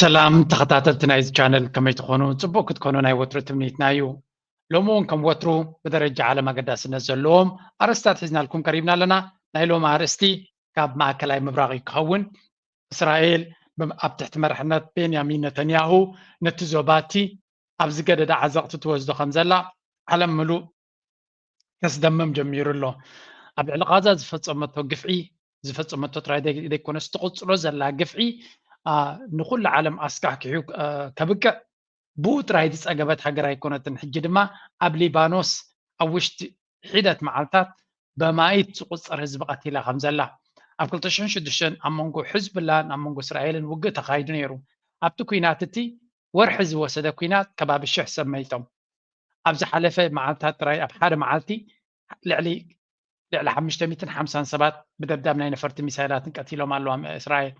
ሰላም ተኸታተልቲ ናይዚ ቻነል፣ ከመይ ትኾኑ? ጽቡቕ ክትኮኑ ናይ ወትሩ ትምኒትና እዩ። ሎሚ እውን ከም ወትሩ ብደረጃ ዓለም ኣገዳስነት ዘለዎም ኣርእስታት ሒዝናልኩም ቀሪብና ኣለና። ናይ ሎሚ ኣርእስቲ ካብ ማእከላይ ምብራቕ እዩ ክኸውን። እስራኤል ብ-፣ ኣብ ትሕቲ መርሕነት ቤንያሚን ነተንያሁ ነቲ ዞባቲ ኣብ ዝገደደ ዓዘቕቲ ትወስዶ ከም ዘላ ዓለም ምሉእ ከስደምም ጀሚሩ ኣሎ። ኣብ ልዕሊ ቓዛ ዝፈጸመቶ ግፍዒ፣ ዝፈጸመቶ ጥራይ ደይ-፣ ዘይኮነስ ትቕጽሎ ዘላ ግፍዒ፣ ኣ፣ ንኹሉ ዓለም ኣስካሕኪሑ፣ ኣ፣ ከብቅዕ ብኡ ጥራይ ዝጸገበት ሃገር ኣይኮነትን። ሕጂ ድማ ኣብ ሊባኖስ ኣብ ውሽጢ ሒደት መዓልታት በማኢት ዝቑጸር ህዝቢ ቀቲላ ከም ዘላ፣ ኣብ ክልተ ሽሕን ሽዱሽተን ኣብ መንጎ ሕዝብላን ኣብ መንጎ እስራኤልን ውግእ ተኻይዱ ነይሩ። ኣብቲ ኲናት እቲ ወርሒ ዝወሰደ ኲናት ከባቢ ሽሕ ሰብ መይቶም። ኣብ ዝሓለፈ መዓልታት ጥራይ ኣብ ሓደ መዓልቲ ልዕሊ፣ ልዕሊ ሓሙሽተ ሚእትን ሓምሳን ሰባት ብደብዳብ ናይ ነፈርቲ ሚሳይላትን ቀቲሎም ኣለዋ እስራኤል።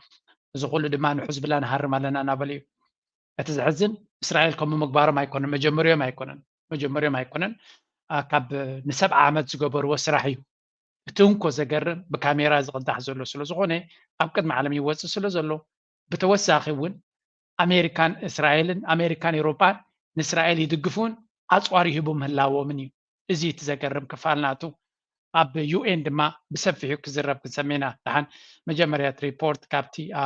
እዚ ኩሉ ድማ ንሕዝብላ ንሃርም ኣለና እናበሉ እዩ። እቲ ዘሕዝን እስራኤል ከምኡ ምግባሮም ኣይኮነን፣ መጀመሪዮም ኣይኮነን፣ መጀመሪዮም ኣይኮነን። ኣ፣ ካብ ንሰብዓ ዓመት ዝገበርዎ ስራሕ እዩ። እቲ እንኮ ዘገርም ብካሜራ ዝቕዳሕ ዘሎ ስለ ዝኾነ ኣብ ቅድሚ ዓለም ይወጽእ ስለ ዘሎ፣ ብተወሳኺ እውን ኣሜሪካን እስራኤልን፣ ኣሜሪካን ኤውሮጳን ንእስራኤል ይድግፉን ኣጽዋር ይህቡ ምህላዎምን እዩ። እዚ እቲ ዘገርም ክፋል ናቱ። ኣብ ዩ ኤን ድማ ብሰፊሑ ክዝረብ ክንሰምዕ ኢና። ደሓን መጀመርያ እቲ ሪፖርት ካብቲ፣ ኣ፣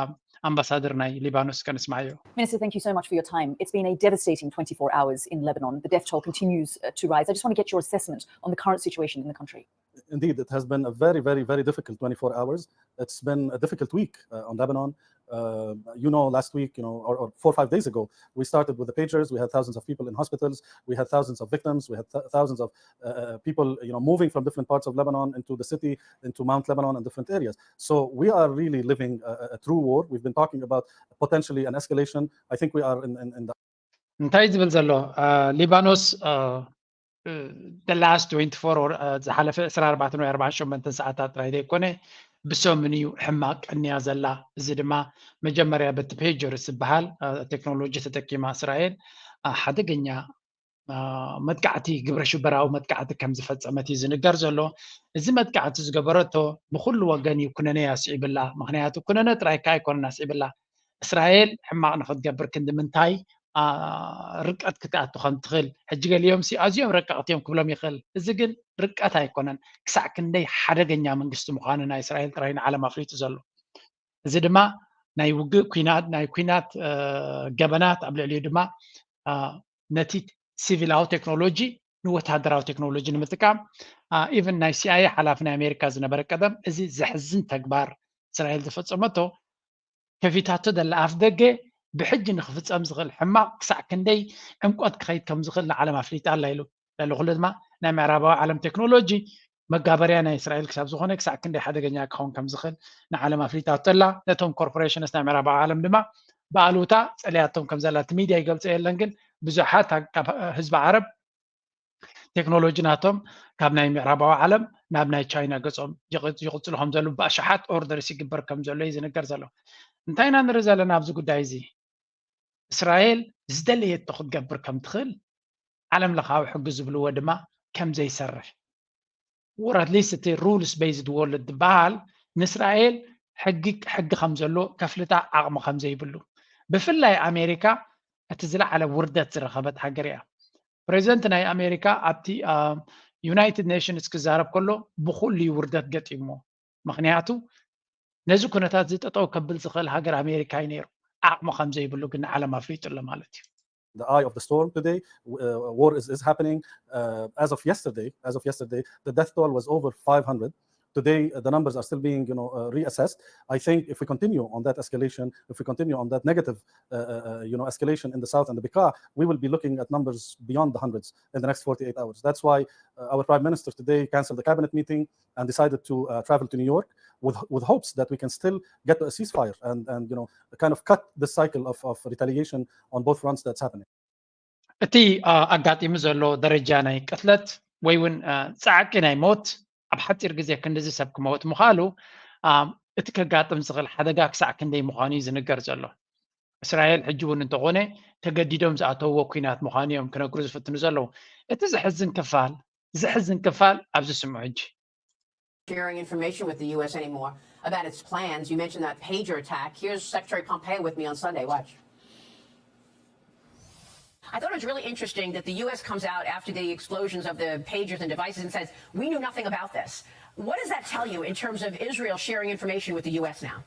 ኣምባሳደር ናይ ሊባኖስ ከንስማዮ። Minister, thank you so much for your time. It's been a devastating twenty-four hours in Lebanon. The death toll continues uh, to rise. I just want to get your assessment on the current situation in the country. Indeed, it has been a very, very, very difficult twenty-four hours. It's been a difficult week uh, on Lebanon. Uh, you know, last week, you know, or, or four or five days ago, we started with the pagers. We had thousands of people in hospitals. We had thousands of victims. We had th- thousands of uh, uh, people, you know, moving from different parts of Lebanon into the city, into Mount Lebanon and different areas. So we are really living a, a- a true war. We've been talking about potentially an escalation. I think we are in, in, in the እንታይ ዝብል ዘሎ፣ ኣ፣ ሊባኖስ፣ ኣ፣ the last twenty-four or፣ ኣ፣ ዝሓለፈ ዕስራን ኣርባዕተን ወይ ኣርባዓን ሸሞንተን ሰዓታት ጥራይ ዘይኮነ ብሰሙን እዩ ሕማቕ ቀንያ ዘላ። እዚ ድማ መጀመርያ በቲ ፔጀርስ ዝበሃል፣ ኣ፣ ቴክኖሎጂ ተጠቂማ እስራኤል፣ ኣ፣ ሓደገኛ፣ ኣ፣ መጥቃዕቲ፣ ግብረ ሽበራዊ መጥቃዕቲ ከም ዝፈጸመት እዩ ዝንገር ዘሎ። እዚ መጥቃዕቲ ዝገበረቶ ብኹሉ ወገን እዩ ኩነነ ኣስዒብላ። ምኽንያቱ ኩነነ ጥራይ ከኣ ኣይኮነን ኣስዒብላ። እስራኤል ሕማቕ ንኽትገብር ክንዲ ምንታይ፣ ኣ፣ ርቀት ክትኣቱ ከም ትኽእል። ሕጂ ገሊኦም ሲ ኣዝዮም ረቀቕቲ እዮም ክብሎም ይኽእል። እዚ ግን ርቀት ኣይኮነን። ክሳዕ ክንደይ ሓደገኛ መንግስቲ ምዃኑ ናይ እስራኤል ጥራይ ንዓለም ኣፍሊጡ ዘሎ። እዚ ድማ ናይ ውግእ ኲናት፣ ናይ ኲናት፣ እ፣ ገበናት ኣብ ልዕሊኡ ድማ፣ እ፣ ነቲ ሲቪላዊ ቴክኖሎጂ ንወታደራዊ ቴክኖሎጂ ንምጥቃም፣ እ፣ ኢቭን ናይ ሲ ኣይ ኤ ሓላፊ ናይ ኣሜሪካ ዝነበረ ቀደም እዚ ዘሕዝን ተግባር እስራኤል ዝፈጸመቶ ከፊታቶ ዘላ ኣፍ ደገ ብሕጂ ንክፍጸም ዝኽእል ሕማቕ ክሳዕ ክንደይ ዕምቆት ክኸይድ ከም ዝኽእል ንዓለም ኣፍሊጣ ኣላ ኢሉ። ልዕሊ ኩሉ ድማ ናይ ምዕራባዊ ዓለም ቴክኖሎጂ መጋበርያ ናይ እስራኤል ክሳብ ዝኾነ ክሳዕ ክንደይ ሓደገኛ ክኸውን ከም ዝኽእል ንዓለም ኣፍሊጣቶ ኣላ። ነቶም ኮርፖሬሽንስ ናይ ምዕራባዊ ዓለም ድማ ብኣሉታ ጸልያቶም ከም ዘላ እቲ ሚድያ ይገልጾ የለን፣ ግን ብዙሓት ካብ ህዝቢ ዓረብ ቴክኖሎጂ ናቶም ካብ ናይ ምዕራባዊ ዓለም ናብ ናይ ቻይና ገጾም ይቕ-፣ ይቕጽሉ ከም ዘለዉ ብኣሽሓት ኦርደርስ ይግበር ከም ዘሎ እዩ ዝንገር ዘሎ። እንታይ ኢና ንርኢ ዘለና ኣብዚ ጉዳይ እዚ? እስራኤል ዝደለየቶ ክትገብር ከም ትኽእል ዓለም ለኻዊ ሕጊ ዝብልዎ ድማ ከም ዘይሰርሕ፣ or at least እቲ rules based world ዝበሃል ንእስራኤል ሕጊ፣ ሕጊ ከም ዘሎ ከፍልጣ ዓቕሚ ከም ዘይብሉ፣ ብፍላይ ኣሜሪካ እቲ ዝለዓለ ውርደት ዝረኸበት ሃገር እያ። ፕሬዚደንት ናይ ኣሜሪካ ኣብቲ፣ አ፣ ዩናይትድ ኔሽንስ ክዛረብ ከሎ ብኹሉ እዩ ውርደት ገጢሞ። ምኽንያቱ ነዚ ኩነታት እዚ ጠጠው ከብል ዝኽእል ሃገር ኣሜሪካ እዩ ነይሩ። ዓቕሚ ከም ዘይብሉ ግን ንዓለም ኣፍሊጡ ኣሎ ማለት እዩ። the eye of the storm today. Uh, war is, is happening. Uh, as of yesterday, as of yesterday, the death toll was over five hundred. Today, uh, the numbers are still being, you know, uh, reassessed. I think if we continue on that escalation, if we continue on that negative, uh, uh, uh, you know, escalation in the south and the Bekaa, we will be looking at numbers beyond the hundreds in the next forty-eight hours. That's why uh, our prime minister today canceled the cabinet meeting and decided to uh, travel to New York with, with hopes that we can still get to a ceasefire and, and, you know, kind of cut the cycle of, of retaliation on both fronts that's happening. እቲ፣ አ፣ ኣጋጢሙ ዘሎ ደረጃ ናይ ቅትለት ወይ እውን፣ አ፣ ጻዕቂ ናይ ሞት ኣብ ሓጺር ግዜ ክንድዚ ሰብ ክመውት ምዃኑ፣ አ፣ እቲ ከጋጥም ዝኽእል ሓደጋ ክሳዕ ክንደይ ምዃኑ እዩ ዝንገር ዘሎ። እስራኤል ሕጂ እውን እንተኾነ ተገዲዶም ዝኣተውዎ ኲናት ምዃኑ እዮም ክነግሩ ዝፍትኑ ዘለዉ። እቲ ዘሕዝን ክፋል፣ ዘሕዝን ክፋል ኣብዚ ስምዑ ሕጂ። Sharing information with the U S anymore about its plans. You mentioned that pager attack. Here's Secretary Pompeo with me on Sunday. Watch. I thought it was really interesting that the U S comes out after the explosions of the pagers and devices and says, "We knew nothing about this." What does that tell you in terms of Israel sharing information with the U S now?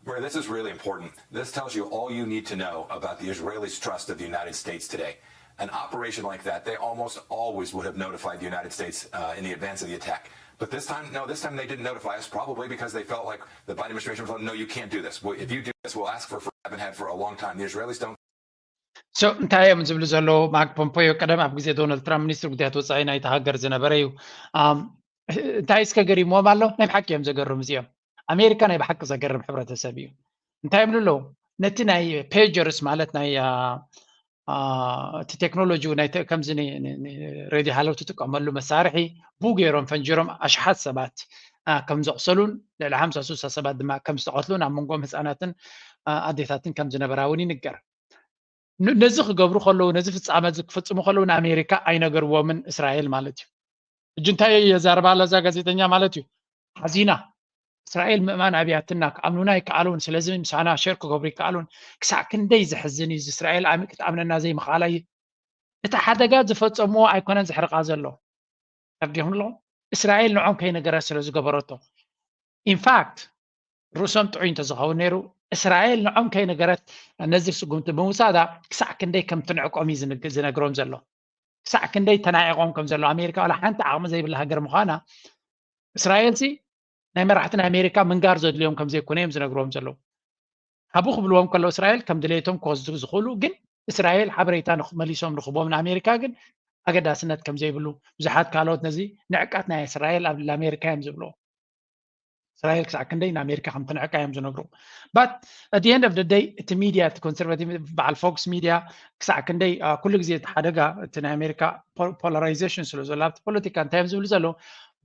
Where this is really important. This tells you all you need to know about the Israelis' trust of the United States today. An operation like that, they almost always would have notified the United States uh, in the advance of the attack. But this time, no, this time they didn't notify us, probably because they felt like the Biden administration was like, "No, you can't do this. Well, if you do this, we'll ask for forgive and had for a long time." The Israelis don't So እንታይ እዮም ዝብሉ ዘለዉ? ማርክ ፖምፖዮ ቀደም ኣብ ግዜ ዶናልድ ትራምፕ ሚኒስትር ጉዳያት ወፃኢ ናይቲ ሃገር ዝነበረ እዩ። ኣም፣ እንታይ እስከ ገሪምዎም ኣሎ? ናይ ብሓቂ እዮም ዘገርሙ እዚኦም። ኣሜሪካ ናይ ብሓቂ ዘገርም ሕብረተሰብ እዩ። እንታይ ይብሉ ኣለዉ? ነቲ ናይ ፔጀርስ ማለት ናይ አ፣ አ፣ እቲ ቴክኖሎጂ ናይ ተ- ከምዚ ን- ን- ን- ሬድዮ ሃለው ትጥቀመሉ መሳርሒ ቡ ገይሮም ፈንጂሮም ኣሽሓት ሰባት አ፣ ከም ዘቑሰሉን ልዕሊ ሓምሳ ስሳ ሰባት ድማ ከም ዝተቐትሉን ኣብ መንጎም ህፃናትን አ፣ ኣዴታትን ከም ዝነበራ እውን ይንገር። ን- ነዚ ክገብሩ ከለዉ ነዚ ፍፃመ እዚ ክፍፅሙ ከለዉ ንኣሜሪካ ኣይነገርዎምን እስራኤል ማለት እዩ። እጅ እንታይ የዛርባ ለዛ ጋዜጠኛ ማለት እዩ። ሓዚና እስራኤል ምእማን ኣብያትና ክኣምኑና ይከኣሉን ስለዚ ምሳና ሸር ክገብሩ ይከኣሉን። ክሳዕ ክንደይ ዘሕዝን እዩ እዚ እስራኤል ኣሚ ክትኣምነና ዘይምኽኣላ እዩ። እቲ ሓደጋ ዝፈፀምዎ ኣይኮነን ዘሕርቃ ዘሎ። ተርዲኹም ኣለኹም። እስራኤል ንዖም ከይነገረት ስለ ዝገበረቶ ኢንፋክት ርእሶም ጥዑይ እንተዝኸውን ነይሩ እስራኤል ንዖም ከይነገረት ነዚ ስጉምቲ ብምውሳዳ ክሳዕ ክንደይ ከም ትንዕቆም እዩ ዝነግሮም ዘሎ። ክሳዕ ክንደይ ተናዒቖም ከም ዘሎ ኣሜሪካ ዋላ ሓንቲ ዓቕሚ ዘይብላ ሃገር ምዃና እስራኤል ሲ ናይ መራሕቲ ናይ ኣሜሪካ ምንጋር ዘድልዮም ከም ዘይኮነ እዮም ዝነግርዎም ዘለዉ። ሃቡ ክብልዎም ከለዉ እስራኤል ከም ድሌቶም ክወስዱ ዝኽእሉ ግን እስራኤል ሓበሬታ ንኽ- መሊሶም ንኽቦም ንኣሜሪካ ግን ኣገዳስነት ከም ዘይብሉ ብዙሓት ካልኦት ነዚ ንዕቀት ናይ እስራኤል ኣብ ኣሜሪካ እዮም ዝብልዎ። እስራኤል ክሳዕ ክንደይ ንኣሜሪካ ከም ትንዕቃ እዮም ዝነግሩ። But at the end of the day እቲ ሚድያ እቲ ኮንሰርቫቲቭ በዓል ፎክስ ሚድያ ክሳዕ ክንደይ አ፣ ኩሉ ግዜ እቲ ሓደጋ እቲ ናይ ኣሜሪካ ፖላራይዜሽን ስለ ዘሎ ኣብቲ ፖለቲካ እንታይ እዮም ዝብሉ ዘለዉ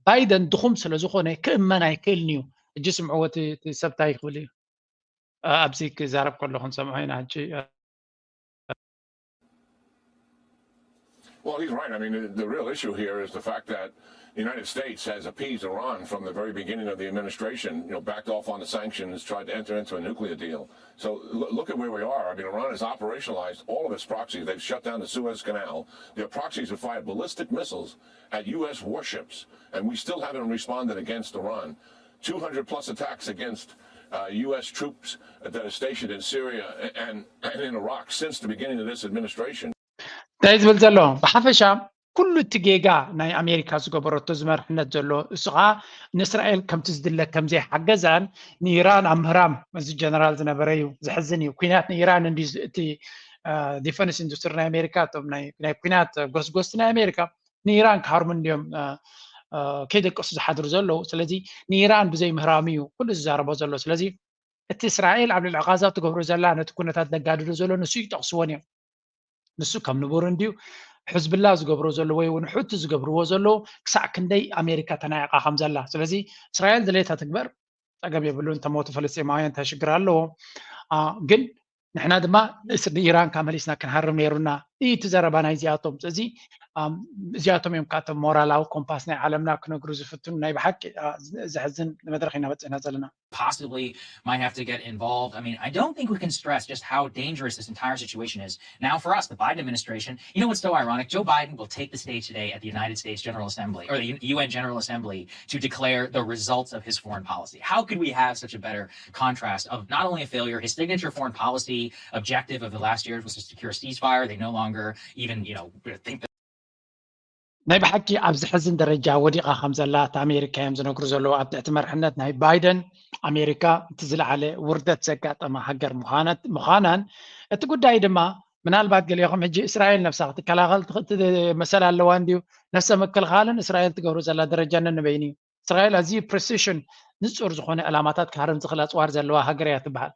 ባይደን ድኹም ስለ ዝኾነ ክእመን ኣይክእልን እዩ። እጂ ስምዕዎ እቲ እቲ ሰብ እንታይ ክብል እዩ አ፣ ኣብዚ ክዛረብ ከለኹ ንሰምዖ ኢና ሕጂ አ፣ Well, he's right. I mean, the, the real issue here is the fact that the United States has appeased Iran from the very beginning of the administration, you know, backed off on the sanctions, tried to enter into a nuclear deal. So l- look at where we are. I mean, Iran has operationalized all of its proxies. They've shut down the Suez Canal. Their proxies have fired ballistic missiles at U S warships, and we still haven't responded against Iran. two hundred plus attacks against uh, U S troops that are stationed in Syria and, and in Iraq since the beginning of this administration. እንታይ ዝብል ዘሎ ብሓፈሻ ኩሉ እቲ ጌጋ ናይ ኣሜሪካ ዝገበረቶ ዝመርሕነት ዘሎ እሱ ከዓ ንእስራኤል ከምቲ ዝድለ ከምዘይሓገዛን ንኢራን ኣብ ምህራም እዚ ጀነራል ዝነበረ እዩ። ዘሕዝን እዩ። ኩናት ንኢራን እንዲ እቲ ዲፈንስ ኢንዱስትሪ ናይ ኣሜሪካ እቶም ናይ ናይ ኩናት ጎስጎስቲ ናይ ኣሜሪካ ንኢራን ክሃርሙ እንዲዮም አ፣ አ፣ ከይደቀሱ ዝሓድሩ ዘለዉ። ስለዚ ንኢራን ብዘይ ምህራም እዩ ኩሉ ዝዛረቦ ዘሎ። ስለዚ እቲ እስራኤል ኣብ ልዕሊ ቃዛ ትገብሮ ዘላ ነቲ ኩነታት ዘጋድዶ ዘሎ ንሱ ይጠቕስዎን እዮም። ንሱ ከም ንቡር እንድዩ ሕዝብላ ዝገብሮ ዘሎ ወይ እውን ሑቲ ዝገብርዎ ዘለዉ ክሳዕ ክንደይ ኣሜሪካ ተናይቓ ከም ዘላ። ስለዚ እስራኤል ድሌታ ትግበር ጸገም የብሉን። እንተሞቱ ፍልስጤማውያን እንታይ ሽግር ኣለዎ? አ፣ ግን ንሕና ድማ ንእስ- ንኢራን ካብ መሊስና ክንሃርም ነይሩና እዩ እቲ ዘረባ ናይ እዚኣቶም። ስለዚ ኣም፣ እዚኣቶም እዮም ካብቶም ሞራላዊ ኮምፓስ ናይ ዓለምና ክነግሩ ዝፍትኑ ናይ ብሓቂ አ፣ ዝ- ዘሕዝን መድረኽ ኢና በፂሕና ዘለና። Possibly might have to get involved. I mean, I don't think we can stress just how dangerous this entire situation is. Now, for us, the Biden administration, you know what's so ironic? Joe Biden will take the stage today at the United States General Assembly or the U N General Assembly to declare the results of his foreign policy. How could we have such a better contrast of not only a failure, his signature foreign policy objective of the last years was to secure a ceasefire. They no longer even, you know, think ናይ ብሓቂ ኣብ ዘሕዝን ደረጃ ወዲቓ ከም ዘላ እቲ ኣሜሪካ እዮም ዝነግሩ ዘለዉ ኣብ ትሕቲ መርሕነት ናይ ባይደን ኣሜሪካ እቲ ዝለዓለ ውርደት ዘጋጠማ ሃገር ምዃናት- ምዃናን እቲ ጉዳይ ድማ ምናልባት ገሊኹም ሕጂ እስራኤል ነብሳ ክትከላኸል ትኽእል መሰል ኣለዋ እንድዩ ነፍሰ ምክልኻልን እስራኤል ትገብሮ ዘላ ደረጃ ነንበይን እዩ እስራኤል ኣዝዩ ፕሪሲሽን ንፁር ዝኾነ ዕላማታት ክሃርም ዝኽእል ኣፅዋር ዘለዋ ሃገር እያ ትበሃል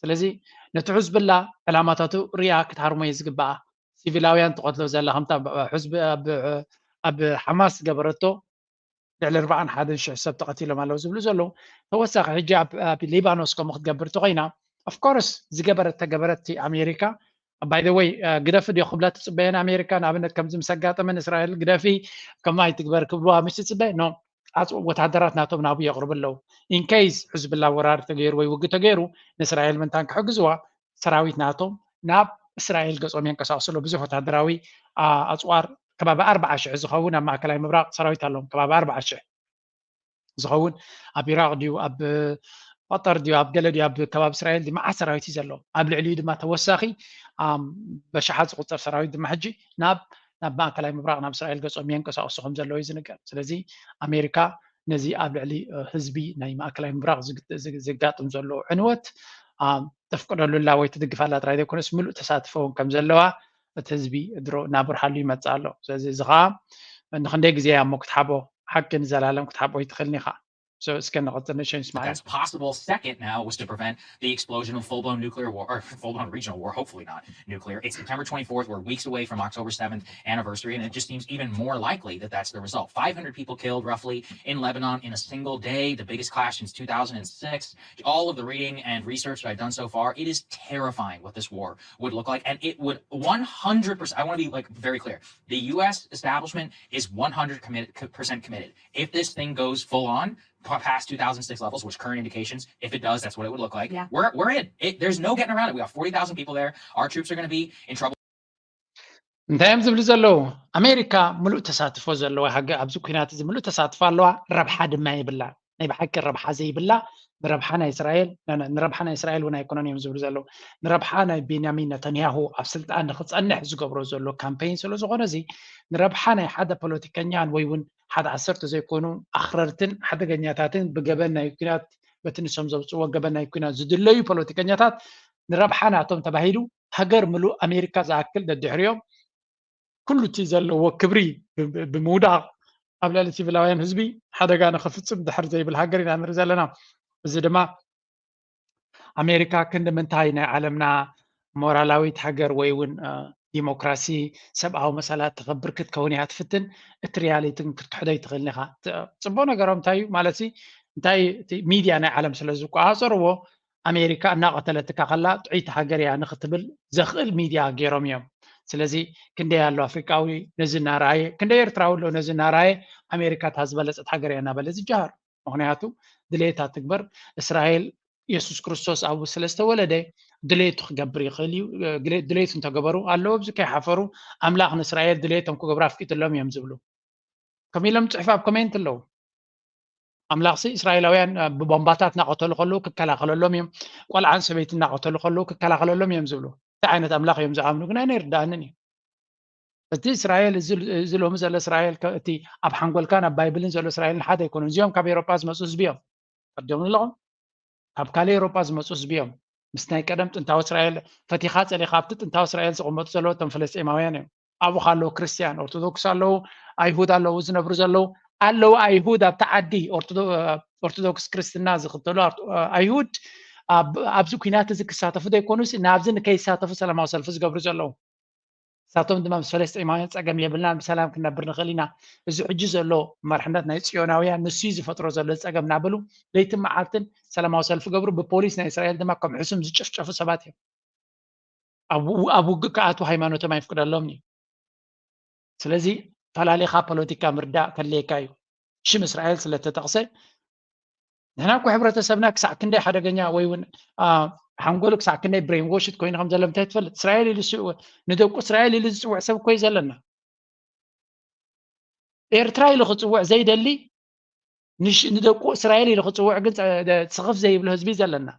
ስለዚ ነቲ ሕዝብላ ዕላማታቱ ሪኣ ክትሃርሞ እዩ ዝግበኣ ሲቪላውያን ትቐትሎ ዘላ ከምታ ሕዝቢ ኣብ ሓማስ ዝገበረቶ ልዕሊ ኣርባዓን ሓደን ሽሕ ሰብ ተቐቲሎም ኣለዉ ዝብሉ ዘለዉ ተወሳኺ ሕጂ ኣብ ሊባኖስ ከምኡ ክትገብር ተኮይና ኦፍኮርስ ዝገበረት ተገበረት ኣሜሪካ ባይ ወይ ግደፊ ድዮ ክብላ ትፅበየን ኣሜሪካ ንኣብነት ከምዚ ምስ ኣጋጠመን እስራኤል ግደፊ ከምኡ ኣይትግበር ክብልዋ ምስ ትፅበ ኖ ወታደራት ናቶም ናብኡ የቕርቡ ኣለዉ ኢንኬይስ ሕዝብላ ወራር ተገይሩ ወይ ውግ ተገይሩ ንእስራኤል ምንታን ክሕግዝዋ ሰራዊት ናቶም ናብ እስራኤል ገጾም የንቀሳቕሱ ኣለዉ። ብዙሕ ወታደራዊ ኣፅዋር ከባቢ ኣርባዓ ሽሕ ዝኸውን ኣብ ማእከላይ ምብራቕ ሰራዊት ኣለዎም። ከባቢ ኣርባዓ ሽሕ ዝኸውን ኣብ ኢራቕ ድዩ ኣብ ቀጠር ድዩ ኣብ ገለ ድዩ ኣብ ከባቢ እስራኤል ድዩ መዓት ሰራዊት እዩ ዘለዎም። ኣብ ልዕሊኡ ድማ ተወሳኺ በሽሓት ዝቁፀር ሰራዊት ድማ ሕጂ ናብ ናብ ማእከላይ ምብራቕ ናብ እስራኤል ገጾም የንቀሳቕሱ ከም ዘለዉ እዩ ዝንገር። ስለዚ ኣሜሪካ ነዚ ኣብ ልዕሊ ህዝቢ ናይ ማእከላይ ምብራቕ ዘጋጥም ዘሎ ዕንወት ተፍቅደሉላ ወይ ትድግፋላ ጥራይ ዘይኮነስ ምሉእ ተሳትፎ እውን ከም ዘለዋ እቲ ህዝቢ ድሮ እናብርሃሉ ይመፅእ ኣሎ። ስለዚ እዚ ከዓ ንክንደይ ግዜ እያ እሞ ክትሓቦ ሓቂ ንዘላለም ክትሓቦ ይትኽእልን ኢኻ። So እስከ ንቐፅል ንእሽተይ ንስማዕ። That's possible. Second now was to prevent the explosion of full-blown nuclear war, or full-blown regional war, hopefully not nuclear. It's September twenty-fourth. We're weeks away from October seventh anniversary, and it just seems even more likely that that's the result. Five hundred people killed, roughly, in Lebanon in a single day, the biggest clash since two thousand six. All of the reading and research that I've done so far, it is terrifying what this war would look like, and it would one hundred percent, I want to be, like, very clear. The U S establishment is one hundred percent committed. If this thing goes full on, past two thousand six levels, which current indications, if it does, that's what it would look like. Yeah. We're, we're in. It, there's no getting around it. We got forty thousand people there. Our troops are going to be in trouble. እንታይ እዮም ዝብሉ ዘለዉ? ኣሜሪካ ምሉእ ተሳትፎ ዘለዋ ሃገር ኣብዚ ኩናት እዚ ምሉእ ተሳትፎ ኣለዋ፣ ረብሓ ድማ የብላ። ናይ ብሓቂ ረብሓ ዘይብላ፣ ንረብሓ ናይ እስራኤል፣ ንረብሓ ናይ እስራኤል እውን ኣይኮነን እዮም ዝብሉ ዘለዉ። ንረብሓ ናይ ቤንያሚን ነተንያሁ ኣብ ስልጣን ንክፀንሕ ዝገብሮ ዘሎ ካምፔይን ስለ ዝኾነ እዚ ንረብሓ ናይ ሓደ ፖለቲከኛን ወይ እውን ሓደ ዓሰርተ ዘይኮኑ ኣኽረርትን ሓደገኛታትን ብገበን ናይ ኩናት በቲ ንሶም ዘውፅዎ ገበን ናይ ኩናት ዝድለዩ ፖለቲከኛታት ንረብሓ ናቶም ተባሂሉ ሃገር ምሉእ ኣሜሪካ ዝኣክል ደድሕሪኦም ኩሉ እቲ ዘለዎ ክብሪ ብምውዳቕ ኣብ ልዕሊ ሲቪላውያን ህዝቢ ሓደጋ ንክፍፅም ድሕር ዘይብል ሃገር ኢና ንርኢ ዘለና። እዚ ድማ ኣሜሪካ ክንዲ ምንታይ ናይ ዓለምና ሞራላዊት ሃገር ወይ እውን ዲሞክራሲ ሰብኣዊ መሰላት ተኸብር ክትከውን እያ ትፍትን። እቲ ሪያሊቲ ግን ክትክሕዶ ይትኽእልን ኢኻ። ፅቡቅ ነገሮም እንታይ እዩ ማለት እንታይ ሚድያ ናይ ዓለም ስለ ዝቆፃፀርዎ ኣሜሪካ እናቐተለትካ ከላ ጥዑይቲ ሃገር እያ ንክትብል ዘኽእል ሚድያ ገይሮም እዮም። ስለዚ ክንደይ ኣሎ ኣፍሪቃዊ ነዚ እናረኣየ፣ ክንደይ ኤርትራዊ ኣሎ ነዚ እናረኣየ ኣሜሪካ እታ ዝበለፀት ሃገር እያ እናበለ ዝጀሃር። ምክንያቱ ድሌታ ትግበር። እስራኤል የሱስ ክርስቶስ ኣብኡ ስለ ዝተወለደ ድሌቱ ክገብር ይኽእል እዩ። ድሌቱ እንተገበሩ ኣለዉ ኣብዚ ከይሓፈሩ ኣምላኽ ንእስራኤል ድሌቶም ክገብሩ ኣፍቂድሎም እዮም ዝብሉ። ከም ኢሎም ፅሑፍ ኣብ ኮሜንት ኣለዉ። ኣምላኽሲ እስራኤላውያን ብቦምባታት እናቐተሉ ከለዉ ክከላኸለሎም እዮም። ቆልዓን ሰበይቲ እናቐተሉ ከለዉ ክከላኸለሎም እዮም ዝብሉ። እንታይ ዓይነት ኣምላኽ እዮም ዝኣምኑ ግን ኣይነይርዳእንን እዩ። እቲ እስራኤል እዚ ሎሚ ዘሎ እስራኤል እቲ ኣብ ሓንጎልካን ኣብ ባይብልን ዘሎ እስራኤልን ሓደ ኣይኮኑን። እዚኦም ካብ ኤሮጳ ዝመፁ ህዝቢ እዮም። ፈርዲዮም ኣለኹም ካብ ካልእ ኤሮጳ ዝመፁ ህዝቢ እዮም። ምስ ናይ ቀደም ጥንታዊ እስራኤል ፈቲኻ ፀሊኻ ኣብቲ ጥንታዊ እስራኤል ዝቕመጡ ዘለዉ እቶም ፍለስጤማውያን እዮም። ኣብኡ ከለዉ ክርስትያን ኦርቶዶክስ ኣለዉ፣ ኣይሁድ ኣለዉ ዝነብሩ ዘለዉ ኣለዉ ኣይሁድ ኣብቲ ዓዲ ኦርቶዶክስ ክርስትና ዝኽተሉ ኣይሁድ ኣብዚ ኩናት እዚ ክሳተፉ ዘይኮኑስ ናብዚ ንከይሳተፉ ሰላማዊ ሰልፊ ዝገብሩ ዘለዉ። ንሳቶም ድማ ምስ ፈለስጢማውያን ፀገም የብልናን ብሰላም ክንነብር ንኽእል ኢና። እዚ ሕጂ ዘሎ መርሕነት ናይ ፅዮናውያን ንሱ እዩ ዝፈጥሮ ዘሎ ፀገም እናበሉ ለይትን መዓልትን ሰላማዊ ሰልፊ ገብሩ ብፖሊስ ናይ እስራኤል ድማ ከም ሕሱም ዝጭፍጨፉ ሰባት እዮም። ኣብ ውግእ ክኣትዉ ሃይማኖቶም ኣይፍቅደሎምን እዩ። ስለዚ ፈላሊኻ ፖለቲካ ምርዳእ ከድልየካ እዩ። ሽም እስራኤል ስለተጠቕሰ ንሕና እኮ ሕብረተሰብና ክሳዕ ክንደይ ሓደገኛ ወይ እውን ሓንጎሉ ክሳዕ ክንደይ ብሬን ዎሽድ ኮይኑ ከም ዘሎ እንታይ ትፈልጥ? እስራኤል ኢሉ ንደቁ እስራኤል ኢሉ ዝፅውዕ ሰብ እኮ እዩ ዘለና። ኤርትራ ኢሉ ክፅውዕ ዘይደሊ ንደቁ እስራኤል ኢሉ ክፅውዕ ግን ስኽፍ ዘይብሎ ህዝቢ ዘለና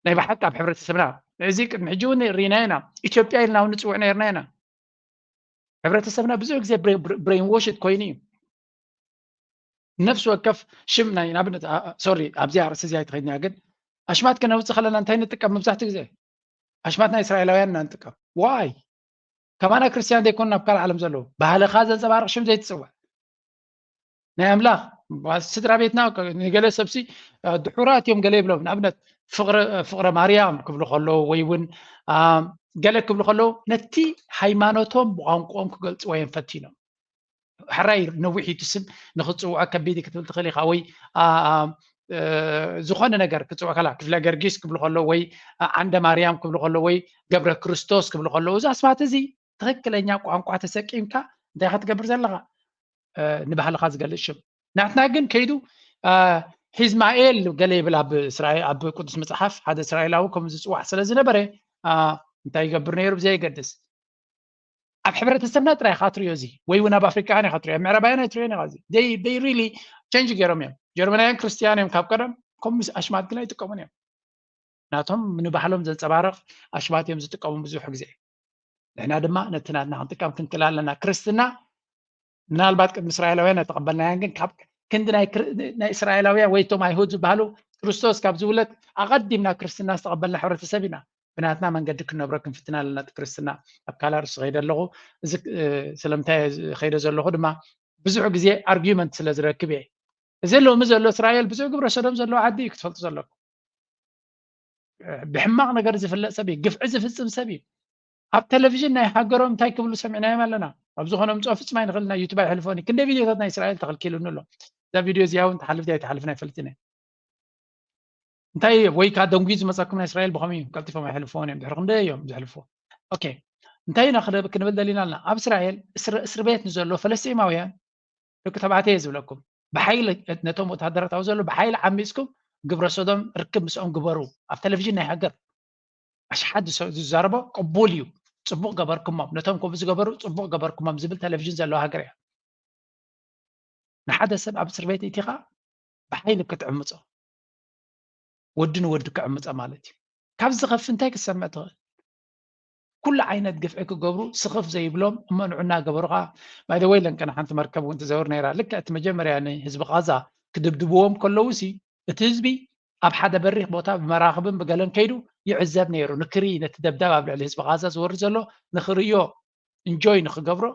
ናይ ብሓቂ ኣብ ሕብረተሰብና እዚ ቅድሚ ሕጂ እውን ርኢና ኢና። ኢትዮጵያ ኢልና እውን ንፅውዕ ነርና ኢና። ሕብረተሰብና ብዙሕ ግዜ ብሬን ዎሽድ ኮይኑ እዩ። ነፍሲ ወከፍ ሽም ናይ ንኣብነት ሶሪ ኣብዚ ኣርእስቲ እዚ ኣይትኸድንያ ግን ኣሽማት ከነውፅእ ከለና እንታይ ንጥቀም መብዛሕትኡ ግዜ ኣሽማት ናይ እስራኤላውያን ኢና ንጥቀም። ዋይ ከማና ክርስትያን ዘይኮኑ ናብ ካልእ ዓለም ዘለዉ ባህልኻ ዘንፀባርቕ ሽም ዘይትፅውዕ ናይ ኣምላኽ ስድራ ቤትና ንገለ ሰብሲ ድሑራት እዮም ገለ ይብሎም ንኣብነት ፍቕረ ማርያም ክብሉ ከለዉ ወይ እውን ገለ ክብሉ ከለዉ ነቲ ሃይማኖቶም ብቋንቋኦም ክገልፅዎ እዮም ፈቲኖም። ሕራይ ነዊሕ እዩ እቲ ስም ንክፅውዖ ከቢድ ክትብል ትኽእል ኢኻ ወይ ዝኾነ ነገር ክፅውዖ ከላ ክፍለ ገርጊስ ክብሉ ከለዉ ወይ ዓንደ ማርያም ክብሉ ከለዉ ወይ ገብረ ክርስቶስ ክብሉ ከለዉ እዚ ኣስማት እዚ ትኽክለኛ ቋንቋ ተሰቂምካ እንታይ ኢኻ ትገብር ዘለኻ ንባህልኻ ዝገልፅ ሽም ናትና ግን ከይዱ ሒዝማኤል ገለ ይብል ኣብ እስራኤል ኣብ ቅዱስ መጽሓፍ ሓደ እስራኤላዊ ከም ዝጽዋዕ ስለ ዝነበረ እንታይ ይገብር ነይሩ ብዘይ ይገድስ ኣብ ሕብረተሰብና ጥራይ ኢኻ ትሪኦ እዚ ወይ እውን ኣብ ኣፍሪቃውያን ኢኻ ትሪኦ ምዕራባውያን ኣይትሪኦን ኢኻ እዚ they really change ገይሮም እዮም። ጀርመናውያን ክርስትያን እዮም ካብ ቀደም ከምኡ ኣሽማት ግን ኣይጥቀሙን እዮም። ናቶም ንባህሎም ዘንጸባርቕ ኣሽማት እዮም ዝጥቀሙ ብዙሕ ግዜ። ንሕና ድማ ነቲ ናትና ክንጥቀም ክንክእል ኣለና። ክርስትና ምናልባት ቅድሚ እስራኤላውያን ኣይተቐበልናያን ግን ካብ ክንዲ ናይ እስራኤላውያን ወይ እቶም ኣይሁድ ዝበሃሉ ክርስቶስ ካብ ዝውለድ ኣቐዲምና ክርስትና ዝተቐበልና ሕብረተሰብ ኢና። ብናትና መንገዲ ክንነብሮ ክንፍትን ኣለና። እቲ ክርስትና ኣብ ካልኣርስ ዝኸይደ ኣለኹ እዚ ስለምንታይ ዝኸይደ ዘለኹ ድማ ብዙሕ ግዜ ኣርጊመንት ስለ ዝረክብ እየ። እዚ ሎሚ ዘሎ እስራኤል ብዙሕ ግብረ ሰዶም ዘለዎ ዓዲ እዩ ክትፈልጡ ዘለኩም። ብሕማቕ ነገር ዝፍለጥ ሰብ እዩ። ግፍዒ ዝፍፅም ሰብ እዩ። ኣብ ቴሌቪዥን ናይ ሃገሮም እንታይ ክብሉ ሰሚዕናዮም ኣለና። ኣብ ዝኾነ ምፅኦ ፍፅም ኣይንኽእል ናይ ዩቱብ ኣይሕልፎን እዩ። ክንደይ ቪድዮታት ናይ እስራኤል ተኸልኪሉኒ ኣሎ። እዛ ቪድዮ እዚኣ እውን ትሓልፍ ድያ ኣይትሓልፍን ኣይፈልጥን እየ። እንታይ እዩ ወይ ከዓ ደንጉዩ ዝመፀኩም ናይ እስራኤል ብኸመይ እዩ ቀልጢፎም ኣይሕልፍዎን እዮም። ድሕሪ ክንደይ እዮም ዝሕልፍዎ። ኦኬ እንታይ ኢና ክንብል ደሊና ኣለና። ኣብ እስራኤል እስሪ ቤት ንዘሎ ፈለስጢማውያን ደቂ ተባዕትዮ እየ ዝብለኩም ብሓይሊ ነቶም ወታደራት ኣብ ዘሎ ብሓይሊ ዓሚፅኩም ግብረ ሰዶም ርክብ ምስኦም ግበሩ ኣብ ቴሌቪዥን ናይ ሃገር ኣሽሓት ዝዛረቦ ቅቡል እዩ። ፅቡቕ ገበርኩሞም ነቶም ከምኡ ዝገበሩ ፅቡቕ ገበርኩሞም ዝብል ቴሌቪዥን ዘለዎ ሃገር እያ። ንሓደ ሰብ ኣብ እስር ቤት እቲኻ ብሓይሊ ክትዕምፆ ወዲ ንወዲ ክዕምፀ ማለት እዩ። ካብ ዝኸፍ እንታይ ክሰምዕ ትኽእል? ኩሉ ዓይነት ግፍዒ ክገብሩ ስኽፍ ዘይብሎም እሞ ንዑ እናገበሩ ከዓ by the way ለንቀን ሓንቲ መርከብ እውን ትዘውር ነይራ። ልክዕ እቲ መጀመርያ ንህዝቢ ቃዛ ክድብድብዎም ከለዉ ሲ እቲ ህዝቢ ኣብ ሓደ በሪኽ ቦታ ብመራኽብን ብገለን ከይዱ ይዕዘብ ነይሩ። ንክሪ ነቲ ደብዳብ ኣብ ልዕሊ ህዝቢ ቃዛ ዝወርድ ዘሎ ንክርእዮ ኢንጆይ ንክገብሮ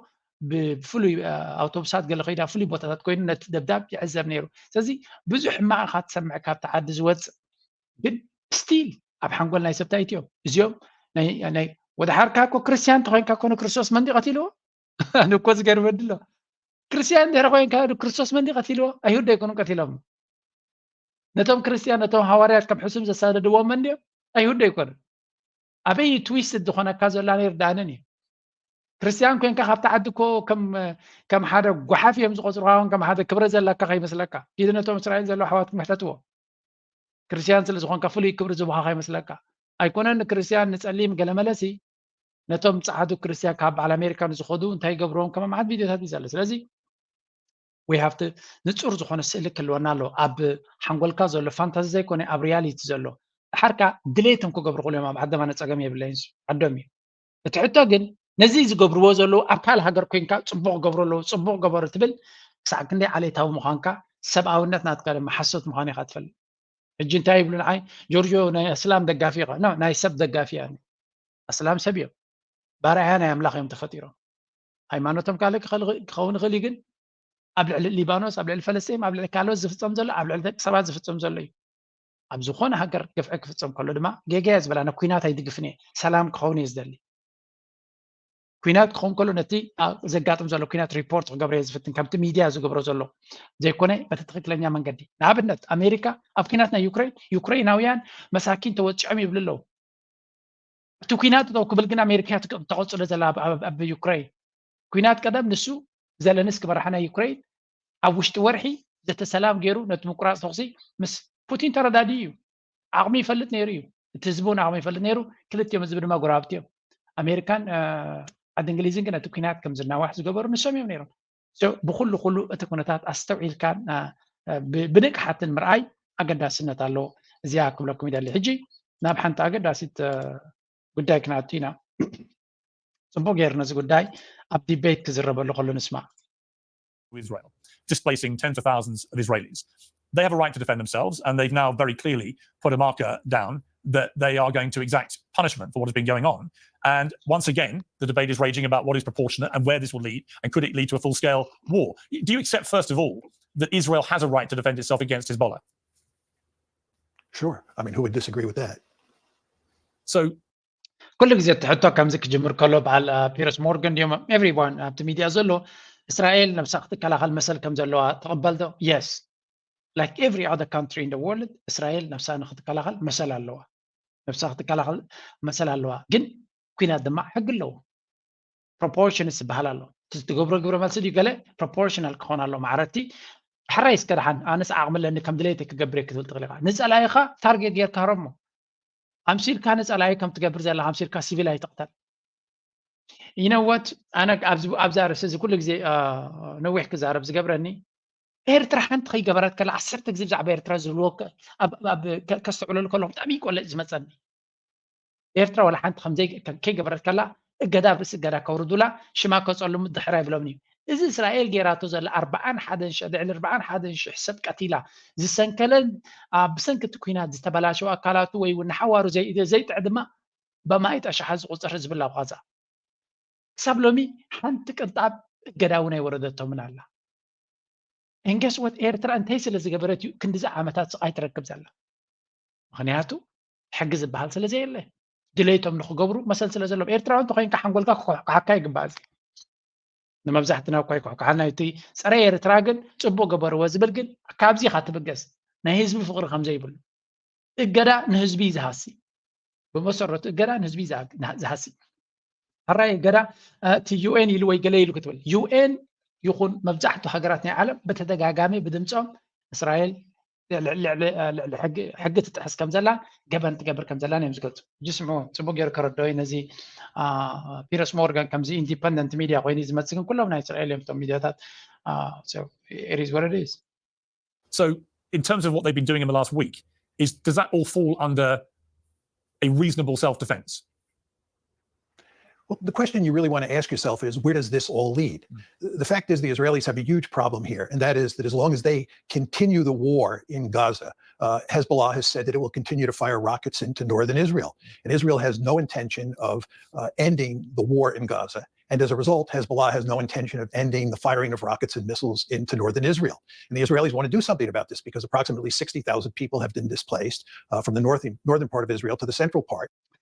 ብፍሉይ ኣውቶቡሳት ገለ ከይዳ ፍሉይ ቦታታት ኮይኑ ነቲ ደብዳብ ይዕዘብ ነይሩ። ስለዚ ብዙሕ ሕማቕ ኢኻ ትሰምዕ ካብቲ ዓዲ ዝወፅእ ግን ስቲል ኣብ ሓንጎል ናይ ሰብታ ኢትዮም እዚኦም ናይ ወደ ሓርካ እኮ ክርስቲያን ተኮይንካ እኮ ንክርስቶስ መንዲ ቀቲልዎ። ኣነ እኮ ዝገርመኒ ኣሎ። ክርስቲያን ድሕሪ ኮይንካ ንክርስቶስ መንዲ ቀቲልዎ። ኣይሁድ ኣይኮኑን ቀቲሎም። ነቶም ክርስቲያን ነቶም ሃዋርያት ከም ሕሱም ዘሳደድዎም መንዲዮም ኣይሁድ ኣይኮኑን። ኣበይ ትዊስት ዝኾነካ ዘላ ነይርዳንን እዩ። ክርስቲያን ኮይንካ ካብቲ ዓዲ እኮ ከም ሓደ ጓሓፍ እዮም ዝቆፅሩካ እውን ከም ሓደ ክብረ ዘለካ ከይመስለካ። ኪድ ነቶም እስራኤል ዘለዉ ኣሕዋትኩም ሕተትዎ። ክርስቲያን ስለ ዝኾንካ ፍሉይ ክብሪ ዝቡኻ ከይመስለካ። ኣይኮነን ንክርስትያን ንጸሊም ገለመለሲ ነቶም ጸዓዱ ክርስትያን ካብ በዓል ኣሜሪካ ንዝኸዱ እንታይ ይገብርዎም ከመ መዓት ቪድዮታት እዩ ዘሎ። ስለዚ we have to ንጹር ዝኾነ ስእሊ ክህልወና ኣለዎ። ኣብ ሓንጎልካ ዘሎ ፋንታዚ ዘይኮነ ኣብ ሪያሊቲ ዘሎ ድሓርካ ድሌቶም ክገብሩ ክእሉ እዮም። ኣብ ዓደማ ነጸገም የብለይን ዓዶም እዩ። እቲ ሕቶ ግን ነዚ ዝገብርዎ ዘለዉ ኣብ ካልእ ሃገር ኮይንካ ጽቡቕ ገብሩ ኣለዉ ጽቡቕ ገበሩ ትብል ክሳዕ ክንደይ ዓሌታዊ ምዃንካ ሰብኣውነት ናትካ ድማ ሓሶት ምዃኑ ኢኻ ትፈልጥ። ሕጂ እንታይ ይብሉ ንዓይ ጆርጆ ናይ ኣስላም ደጋፊ ኢኻ። ኖ ናይ ሰብ ደጋፊ እያ። ኣስላም ሰብ እዮም። ባርኣያ ናይ ኣምላኽ እዮም ተፈጢሮም። ሃይማኖቶም ካልእ ክኸውን ይኽእል እዩ ግን ኣብ ልዕሊ ሊባኖስ ኣብ ልዕሊ ፈለስጢን ኣብ ልዕሊ ካልኦት ዝፍጸም ዘሎ ኣብ ልዕሊ ደቂ ሰባት ዝፍጸም ዘሎ እዩ። ኣብ ዝኾነ ሃገር ግፍዒ ክፍጸም ከሎ ድማ ጌጋ እየ ዝበላ ነኩናት ኣይድግፍን እየ። ሰላም ክኸውን እየ ዝደሊ። ኩናት ክኸውን ከሎ ነቲ ዘጋጥም ዘሎ ኩናት ሪፖርት ክገብረ እየ ዝፍትን ከምቲ ሚድያ ዝገብሮ ዘሎ ዘይኮነ በቲ ትክክለኛ መንገዲ። ንኣብነት ኣሜሪካ ኣብ ኩናት ናይ ዩክሬን ዩክሬናውያን መሳኪን ተወፂዖም ይብሉ ኣለዉ። እቲ ኩናት ጠው ክብል ግን ኣሜሪካ ተቐፅሎ ዘላ ኣብ ዩክሬን ኩናት ቀደም ንሱ ዘለንስኪ መራሒ ናይ ዩክሬን ኣብ ውሽጢ ወርሒ ዘተ ሰላም ገይሩ ነቲ ምቁራፅ ተኹሲ ምስ ፑቲን ተረዳድኡ እዩ። ዓቕሚ ይፈልጥ ነይሩ እዩ። እቲ ህዝቢ እውን ዓቕሚ ይፈልጥ ነይሩ። ክልቲኦም ህዝቢ ድማ ጎረባብቲ እዮም። ኣሜሪካን ዓዲ እንግሊዝን ግን ነቲ ኩናት ከም ዝናዋሕ ዝገበሩ ንሶም እዮም ነይሮም። ብኩሉ ኩሉ እቲ ኩነታት ኣስተውዒልካን ብንቅሓትን ምርኣይ ኣገዳስነት ኣለዎ። እዚኣ ክብለኩም ይደሊ። ሕጂ ናብ ሓንቲ ኣገዳሲት ጉዳይ ክንኣቱ ኢና። ፅቡቅ ገይሩ ነዚ ጉዳይ ኣብ ዲቤት ክዝረበሉ ከሎ ንስማዕ። Israel, displacing tens of thousands of Israelis. They have a right to defend themselves, and they've now very clearly put a marker down that they are going to exact punishment for what has been going on. And once again, the debate is raging about what is proportionate and where this will lead, and could it lead to a full-scale war. Do you accept, first of all, that Israel has a right to defend itself against Hezbollah? Sure. I mean, who would disagree with that? So ኩሉ ግዜ እቲ ሕቶ ከምዚ ክጅምር ከሎ በዓል ፒረስ ሞርገን ድዮም ኤቭሪዋን ኣብቲ ሚድያ ዘሎ እስራኤል ነብሳ ክትከላኸል መሰል ከም ዘለዋ ትቕበል ዶ? Yes, like every other country in the world እስራኤል ነብሳ ንክትከላኸል መሰል ኣለዋ። ነብሳ ክትከላኸል መሰል ኣለዋ፣ ግን ኩናት ድማ ሕጊ ኣለዎ። ፕሮፖርሽንስ ዝበሃል ኣሎ። ትገብሮ ግብረ መልሲ ድዩ ገለ ፕሮፖርሽናል ክኾን ኣሎ። ማዕረቲ ሕራይ እስከ ደሓን ኣነስ ዓቕሚ ኣለኒ ከም ድሌተይ ክገብር እየ ክትብል ትኽእል ኢኻ። ንጸላኢኻ ታርጌት ጌርካ ረሞ። ኣምሲልካ ንጸላኢ ከም ትገብር ዘለኻ ኣምሲልካ ሲቪል ኣይትቕተል። ይነወት ኣነ ኣብዚ ኣብዚ ኣርእስቲ እዚ ኩሉ ግዜ ነዊሕ ክዛረብ ዝገብረኒ ኤርትራ ሓንቲ ከይገበረት ከላ ዓሰርተ ግዜ ብዛዕባ ኤርትራ ዝብልዎ ከስተውዕለሉ ከለኹ ብጣዕሚ እዩ ቆለጭ ዝመፀኒ። ኤርትራ ዋላ ሓንቲ ከምዘይ ከይገበረት ከላ እገዳ ኣብ ርእሲ እገዳ ከውርዱላ ሽማ ከፀልሙ ድሕራ ይብሎምኒ እዩ። እዚ እስራኤል ጌራቶ ዘላ ኣርባዓን ሓደን ሽሕ ልዕሊ ኣርባዓን ሓደን ሽሕ ሰብ ቀቲላ ዝሰንከለን ብሰንኪ እቲ ኲናት ዝተበላሸው ኣካላቱ ወይ እውን ንሓዋሩ ዘይጥዕድማ በማኢት ኣሽሓት ዝቑፀር ህዝቢ ኣላ ኣብ ቓዛ። ክሳብ ሎሚ ሓንቲ ቅንጣብ እገዳ እውን ኣይወረደቶምን ኣላ። And guess what? ኤርትራ እንታይ ስለ ዝገበረት እዩ ክንዲዚ ዓመታት ስቓይ ትረክብ ዘላ? ምኽንያቱ ሕጊ ዝበሃል ስለ ዘየለ ድሌቶም ንክገብሩ መሰል ስለ ዘለዎም። ኤርትራዊ እንተኮይንካ ሓንጎልካ ክኩሕኩሓካ ይግባእ። እዚ ንመብዛሕትና እኳ ይኩሕኩሓና እቲ ጸረ ኤርትራ ግን ጽቡቅ ገበርዎ ዝብል ግን ካብዚ ኢኻ ትብገስ። ናይ ህዝቢ ፍቅሪ ከም ዘይብሉ እገዳ ንህዝቢ እዩ ዝሃሲ። ብመሰረቱ እገዳ ንህዝቢ እዩ ዝሃሲ። ሕራይ እገዳ እቲ ዩ ኤን ኢሉ ወይ ገለ ኢሉ ክትብል ዩ ኤን ይኹን መብዛሕቱ ሃገራት ናይ ዓለም ብተደጋጋሚ ብድምፆም እስራኤል ልዕሊ ሕጊ ትጥሕስ ከም ዘላ ገበን ትገብር ከም ዘላ እዮም ዝገልፁ። ሕጂ ስምዑ፣ ፅቡቅ ገይሩ ከረድኦ እዩ ነዚ ፒረስ ሞርጋን ከምዚ ኢንዲፐንደንት ሚድያ ኮይኑ ዝመፅእ ግን ኩሎም ናይ እስራኤል እዮም እቶም ሚድያታት። It is what it is. So in terms of what they've been doing in the last week, is does that all fall under a reasonable self-defense? Well, the question you really want to ask yourself is, where does this all lead? Mm. The fact is, the Israelis have a huge problem here, and that is that as long as they continue the war in Gaza, uh, Hezbollah has said that it will continue to fire rockets into northern Israel. And Israel has no intention of uh, ending the war in Gaza. And as a result, Hezbollah has no intention of ending the firing of rockets and missiles into northern Israel. And the Israelis want to do something about this because approximately sixty thousand people have been displaced uh, from the northern, northern part of Israel to the central part.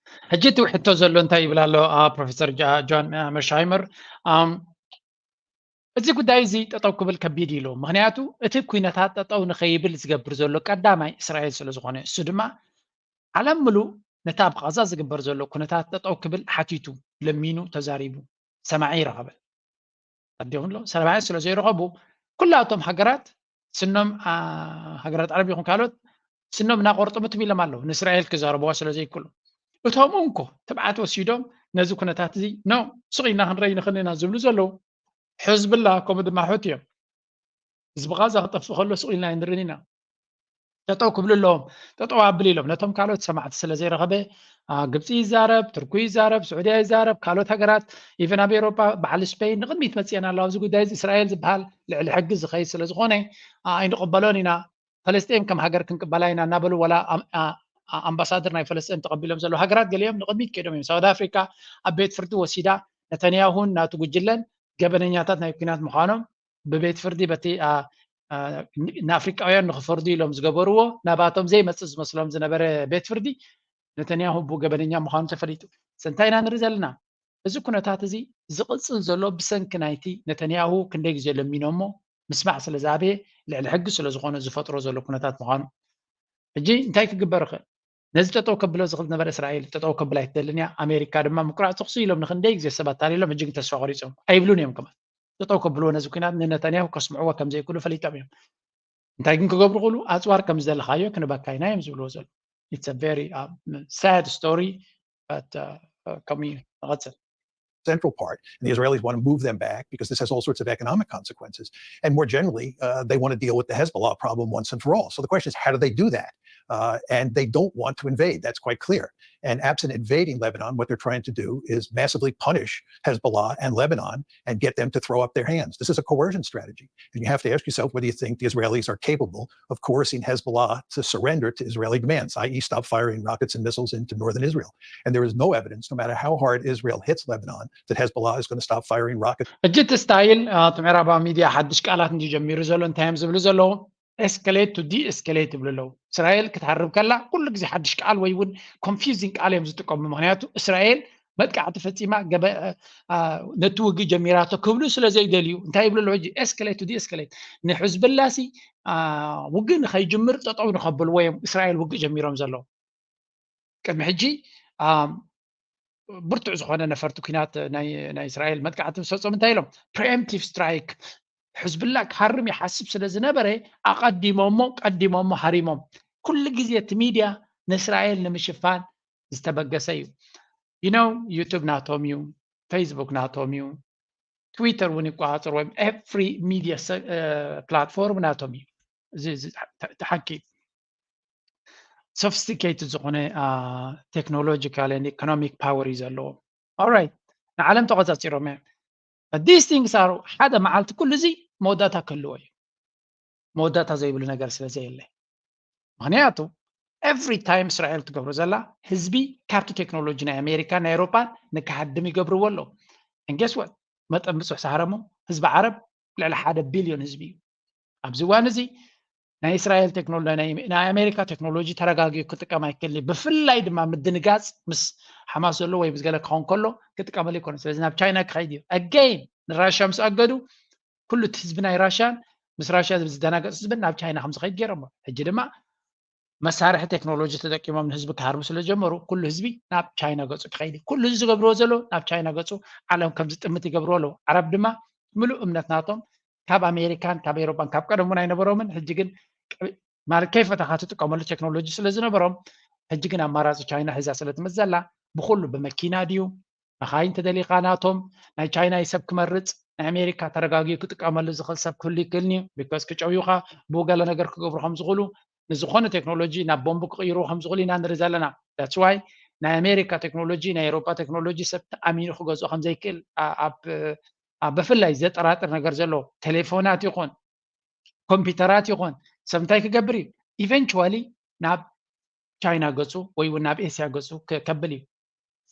ሕጂ እቲ ውሕቶ ዘሎ እንታይ ይብል ኣሎ ፕሮፌሰር ጆን መርሻይመር? እዚ ጉዳይ እዚ ጠጠው ክብል ከቢድ ኢሉ። ምክንያቱ እቲ ኩነታት ጠጠው ንከይብል ዝገብር ዘሎ ቀዳማይ እስራኤል ስለ ዝኾነ፣ እሱ ድማ ዓለም ምሉእ ነቲ ኣብ ቃዛ ዝግበር ዘሎ ኩነታት ጠጠው ክብል ሓቲቱ፣ ለሚኑ፣ ተዛሪቡ፣ ሰማዒ ይረኸበ። ኣዲኹም ኣሎ ሰማዒ ስለ ዘይረኸቡ ኩላቶም ሃገራት ስኖም ሃገራት ዓረብ ይኹን ካልኦት ስኖም እናቆርጥሙ ትም ኢሎም ኣለዉ ንእስራኤል ክዛረብዋ ስለ ዘይክእሉ። እቶም እንኮ ትብዓት ወሲዶም ነዚ ኩነታት እዚ ኖ ስቕ ኢልና ክንረይ ንኽእል ኢና ዝብሉ ዘለዉ ሕዝብላ ከምኡ ድማ ሑቲ እዮም። ህዝቢ ቃዛ ክጠፍእ ከሎ ስቕ ኢልና ኣይንርን ኢና። ጠጠው ክብሉ ኣለዎም። ጠጠው ኣብል ኢሎም ነቶም ካልኦት ሰማዕቲ ስለ ዘይረኸበ ግብፂ ይዛረብ፣ ትርኩ ይዛረብ፣ ስዑድያ ይዛረብ፣ ካልኦት ሃገራት ኢቨን ኣብ ኤሮጳ በዓል ስፔን ንቕድሚት መፅአን ኣለዋ። ኣብዚ ጉዳይ እዚ እስራኤል ዝበሃል ልዕሊ ሕጊ ዝኸይድ ስለ ዝኾነ ኣይንቕበሎን ኢና። ፈለስጤም ከም ሃገር ክንቅበላ ኢና እናበሉ ዋላ ኣምባሳደር ናይ ፈለስጤም ተቐቢሎም ዘለዉ ሃገራት ገሊኦም ንቕድሚት ከይዶም እዮም። ሳውት ኣፍሪካ ኣብ ቤት ፍርዲ ወሲዳ ነተንያሁን ናቱ ጉጅለን ገበነኛታት ናይ ኩናት ምዃኖም ብቤት ፍርዲ በቲ ንኣፍሪቃውያን ንክፈርዱ ኢሎም ዝገበርዎ ናባቶም ዘይመፅእ ዝመስሎም ዝነበረ ቤት ፍርዲ ነተንያሁ ቡ ገበነኛ ምዃኑ ተፈሊጡ። እንታይ ኢና ንርኢ ዘለና? እዚ ኩነታት እዚ ዝቕፅል ዘሎ ብሰንኪ ናይቲ ነተንያሁ ክንደይ ግዜ ለሚኖሞ ምስማዕ ስለ ዝኣበየ ልዕሊ ሕጊ ስለ ዝኾነ ዝፈጥሮ ዘሎ ኩነታት ምዃኑ። ሕጂ እንታይ ክግበር ይኽእል? ነዚ ጠጠው ከብሎ ዝኽእል ዝነበረ እስራኤል ጠጠው ከብል ኣይትደልን እያ። ኣሜሪካ ድማ ምቁራዕ ተኹሲ ኢሎም ንክንደይ ግዜ ሰባት ታሊሎም ሕጂ ግን ተስፋ ቆሪፆም ኣይብሉን እዮም። ከማን ጠጠው ከብልዎ ነዚ ኩናት ንነታንያሁ ከስምዕዎ ከም ዘይክእሉ ፈሊጦም እዮም። እንታይ ግን ክገብሩ ክእሉ? ኣፅዋር ከም ዝደለኻዮ ክንበካ ኢና እዮም ዝብልዎ ዘሎ። It's a very sad story, but ከምኡ እዩ። ንቐፅል። Central part, and the Israelis want to move them back because this has all sorts of economic consequences. And more generally, uh, they want to deal with the Hezbollah problem once and for all. So the question is, how do they do that? Uh, and they don't want to invade. That's quite clear. And absent invading Lebanon, what they're trying to do is massively punish Hezbollah and Lebanon and get them to throw up their hands. This is a coercion strategy. And you have to ask yourself whether you think the Israelis are capable of coercing Hezbollah to surrender to Israeli demands, i e stop firing rockets and missiles into northern Israel. And there is no evidence, no matter how hard Israel hits Lebanon, that Hezbollah is going to stop firing rockets. ሕጂ እቲ ስታይል እቲ ምዕራባዊ ሚድያ ሓድሽ ቃላት እንዲ ጀሚሩ ዘሎ እንታይ እዮም ዝብሉ ዘለዉ? Escalate to de-escalate ይብሉ ኣለዉ። እስራኤል ክትሃርብ ከላ ኩሉ ግዜ ሓድሽ ቃል ወይ እውን confusing ቃል እዮም ዝጥቀሙ። ምክንያቱ እስራኤል መጥቃዕቲ ፈፂማ ነቲ ውግእ ጀሚራቶ ክብሉ ስለ ዘይደልዩ እንታይ ይብሉ ኣለዉ? ሕጂ escalate to de-escalate ንሕዝብላሲ ውግእ ንከይጅምር ጠጠው ንከብልዎ እዮም እስራኤል ውግእ ጀሚሮም ዘለዉ። ቅድሚ ሕጂ ብርቱዕ ዝኾነ ነፈርቲ ኩናት ናይ እስራኤል መጥቃዕቲ ምስ ፈፀሙ እንታይ ኢሎም? Preemptive strike ሕዝብላ ክሃርም ይሓስብ ስለ ዝነበረ ኣቐዲሞሞ ቀዲሞሞ ሃሪሞም። ኩሉ ግዜ እቲ ሚድያ ንእስራኤል ንምሽፋን ዝተበገሰ እዩ። You know, YouTube ናቶም እዩ፣ Facebook ናቶም እዩ፣ Twitter እውን ይቆፃፀር ወይም every media platform ናቶም እዩ። እዚ ሓቂ sophisticated ዝኾነ technological and economic power እዩ ዘለዎ። Alright፣ ንዓለም ተቆፃፂሮም እዮም። These things are ሓደ መዓልቲ ኩሉ እዚ መወዳእታ ክህልዎ እዩ። መወዳእታ ዘይብሉ ነገር ስለ ዘየለ፣ ምክንያቱ every time እስራኤል ትገብሮ ዘላ ህዝቢ ካብቲ ቴክኖሎጂ ናይ ኣሜሪካ ናይ ኤውሮጳን ንክሃድም ይገብርዎ ኣለዉ። And guess what? መጠን ብፅሑ ሳህረሞ ህዝቢ ዓረብ ልዕሊ ሓደ ቢልዮን ህዝቢ እዩ። ኣብዚ እዋን እዚ ናይ እስራኤል ቴክኖሎጂ ናይ ኣሜሪካ ቴክኖሎጂ ተረጋጊኡ ክጥቀም ኣይክእል። ብፍላይ ድማ ምድንጋፅ ምስ ሓማስ ዘሎ ወይ ምስ ገለ ክኸውን ከሎ ክጥቀመሉ ይኮነ። ስለዚ ናብ ቻይና ክኸይድ እዩ። Again ንራሻ ምስ ኣገዱ ኩሉ እቲ ህዝቢ ናይ ራሻን ምስ ራሻ ዝደናገፅ ህዝብን ናብ ቻይና ከም ዝኸይድ ገይሮሞ። ሕጂ ድማ መሳርሒ ቴክኖሎጂ ተጠቂሞም ንህዝቢ ክሃርሙ ስለ ጀመሩ ኩሉ ህዝቢ ናብ ቻይና ገፁ ክኸይድ እዩ። ኩሉ እዚ ዝገብርዎ ዘሎ ናብ ቻይና ገፁ ዓለም ከም ዝጥምት ይገብርዎ ኣለዉ። ዓረብ ድማ ምሉእ እምነት ናቶም ካብ ኣሜሪካን ካብ ኤውሮጳን ካብ ቀደም እውን ኣይነበሮምን። ሕጂ ግን ማለት ከይፈተኻ ትጥቀመሉ ቴክኖሎጂ ስለ ዝነበሮም ሕጂ ግን ኣማራፂ ቻይና ሒዛ ስለ ትመፅእ ዘላ ብኩሉ ብመኪና ድዩ መኻይን ተደሊኻ ናቶም ናይ ቻይና ሰብ ክመርፅ ናይ ኣሜሪካ ተረጋጊኡ ክጥቀመሉ ዝኽእል ሰብ ክህሉ ይክእልኒ because ክጨውዩኻ ብኡ ገለ ነገር ክገብሩ ከም ዝኽእሉ ንዝኾነ ቴክኖሎጂ ናብ ቦምብ ክቕይርዎ ከም ዝኽእሉ ኢና ንርኢ ዘለና። That's why ናይ ኣሜሪካ ቴክኖሎጂ ናይ ኤውሮጳ ቴክኖሎጂ ሰብ ተኣሚኑ ክገዝኦ ከም ዘይክእል ኣብ ብፍላይ ዘጠራጥር ነገር ዘሎ ቴሌፎናት ይኹን ኮምፒውተራት ይኹን ሰብ እንታይ ክገብር እዩ? Eventually ናብ ቻይና ገፁ ወይ እውን ናብ ኤስያ ገፁ ከብል እዩ።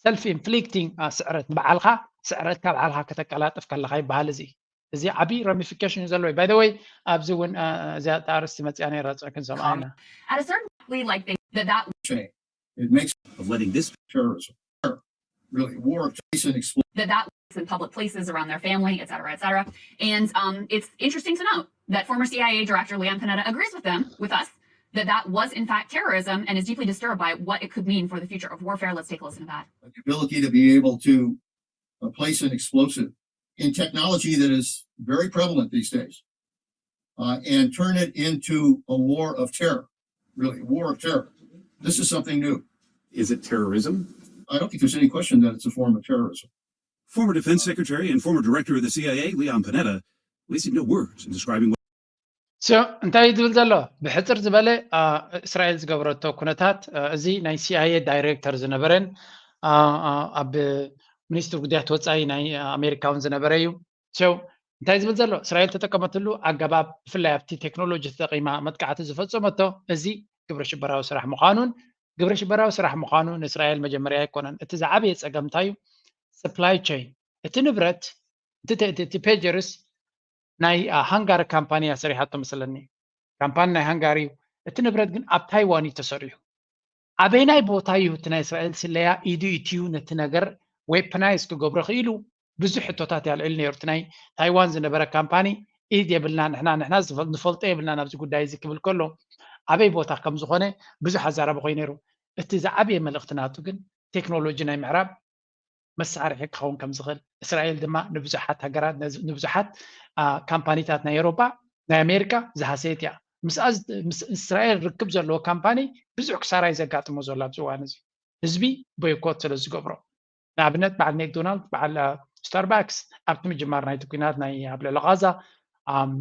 Self inflicting ስዕረት ንባዕልካ ስዕረትካ ባዕልካ ከተቀላጥፍ ከለካ ይበሃል። እዚ እዚ ዓብዪ ramification እዩ ዘለዎ። By the way ኣብዚ እውን እዚኣ ኣርእስቲ መፅያ ነይራ ክንሰምዓ ኢና። At a certain point, like they, that that It makes of letting this terrorism really war of choice and explode. that that in public places around their family, et cetera, et cetera. And um, it's interesting to note that former C I A director Leon Panetta agrees with them, with us, that that was in fact terrorism and is deeply disturbed by what it could mean for the future of warfare. Let's take a listen to that. The ability to be able to uh, place an explosive in technology that is very prevalent these days uh, and turn it into a war of terror, really, a war of terror. This is something new. Is it terrorism? I don't think there's any question that it's a form of terrorism. Former Defense Secretary and former Director of the C I A, Leon Panetta, wasting no words in describing what So እንታይ እዩ ዝብል ዘሎ? ብሕፅር ዝበለ እስራኤል ዝገበረቶ ኩነታት፣ እዚ ናይ C I A ዳይሬክተር ዝነበረን ኣብ ሚኒስትር ጉዳያት ወፃኢ ናይ ኣሜሪካ እውን ዝነበረ እዩ። So እንታይ ዝብል ዘሎ? እስራኤል ተጠቀመትሉ ኣገባብ ብፍላይ ኣብቲ ቴክኖሎጂ ተጠቂማ መጥቃዕቲ ዝፈፀመቶ እዚ ግብረ ሽበራዊ ስራሕ ምዃኑን ግብረ ሽበራዊ ስራሕ ምዃኑ ንእስራኤል መጀመርያ ኣይኮነን። እቲ ዝዓበየ ፀገም እንታይ እዩ? Supply chain እቲ ንብረት እቲ ፔጀርስ ናይ ሃንጋሪ ካምፓኒ እያ ሰሪሓቶ መስለኒ። ካምፓኒ ናይ ሃንጋሪ እዩ። እቲ ንብረት ግን ኣብ ታይዋን እዩ ተሰሪሑ። ኣበይናይ ቦታ እዩ እቲ ናይ እስራኤል ስለያ ኢዱ ኢትዩ ነቲ ነገር ዌፐናይዝ ክገብሮ ክኢሉ? ብዙሕ ሕቶታት እዩ ኣልዒሉ ነይሩ። እቲ ናይ ታይዋን ዝነበረ ካምፓኒ ኢድ የብልና ንሕና ንሕና ንፈልጦ የብልና ናብዚ ጉዳይ እዚ ክብል ከሎ ኣበይ ቦታ ከም ዝኾነ ብዙሕ ኣዛራቢ ኮይኑ ነይሩ። እቲ ዝዓበየ መልእኽቲ ናቱ ግን ቴክኖሎጂ ናይ ምዕራብ መሳርሒ ክኸውን ከም ዝኽእል እስራኤል ድማ ንብዙሓት ሃገራት ንብዙሓት ካምፓኒታት ናይ ኤውሮጳ ናይ ኣሜሪካ ዝሃሰየት እያ። ምስ እስራኤል ርክብ ዘለዎ ካምፓኒ ብዙሕ ክሳራ እዩ ዘጋጥሞ ዘሎ ኣብዚ እዋን እዚ ህዝቢ ቦይኮት ስለ ዝገብሮ። ንኣብነት በዓል ሜክዶናልድ በዓል ስታርባክስ ኣብቲ ምጅማር ናይቲ ኲናት ናይ ኣብ ልዕሊ ቃዛ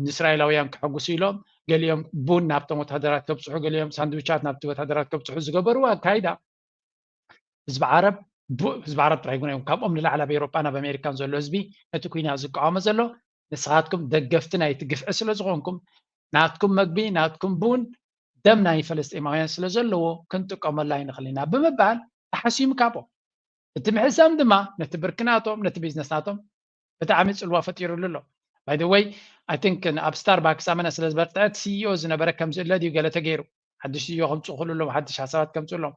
ንእስራኤላውያን ክሕጉሱ ኢሎም ገሊኦም ቡን ናብቶም ወታደራት ከብፅሑ ገሊኦም ሳንድዊቻት ናብቲ ወታደራት ከብፅሑ ዝገበርዎ ኣካይዳ ህዝቢ ዓረብ ህዝቢ ዓረብ ጥራይ ይኮነ ካብኦም ንላዕሊ ኣብ ኤውሮጳን ኣብ ኣሜሪካን ዘሎ ህዝቢ ነቲ ኩናት ዝቃወሞ ዘሎ ንስኻትኩም ደገፍቲ ናይቲ ግፍዒ ስለ ዝኾንኩም ናትኩም መግቢ ናትኩም ቡን ደም ናይ ፈለስጢማውያን ስለ ዘለዎ ክንጥቀመሉ ኣይንኽእል ኢና ብምባል ተሓሲሙ ካብኦም እቲ ምሕሳም ድማ ነቲ ብርኪ ናቶም ነቲ ቢዝነስ ናቶም ብጣዕሚ ፅልዋ ፈጢሩሉ ኣሎ። By the way I think ኣብ ስታርባክስ ኣመና ስለ ዝበርትዐት CEO ዝነበረ ከም ዝእለ ድዩ ገለ ተገይሩ ሓድሽ CEO ከምፅኡ ክእሉ ኣለዎም ሓድሽ ሓሳባት ከምፅኡ ኣለዎም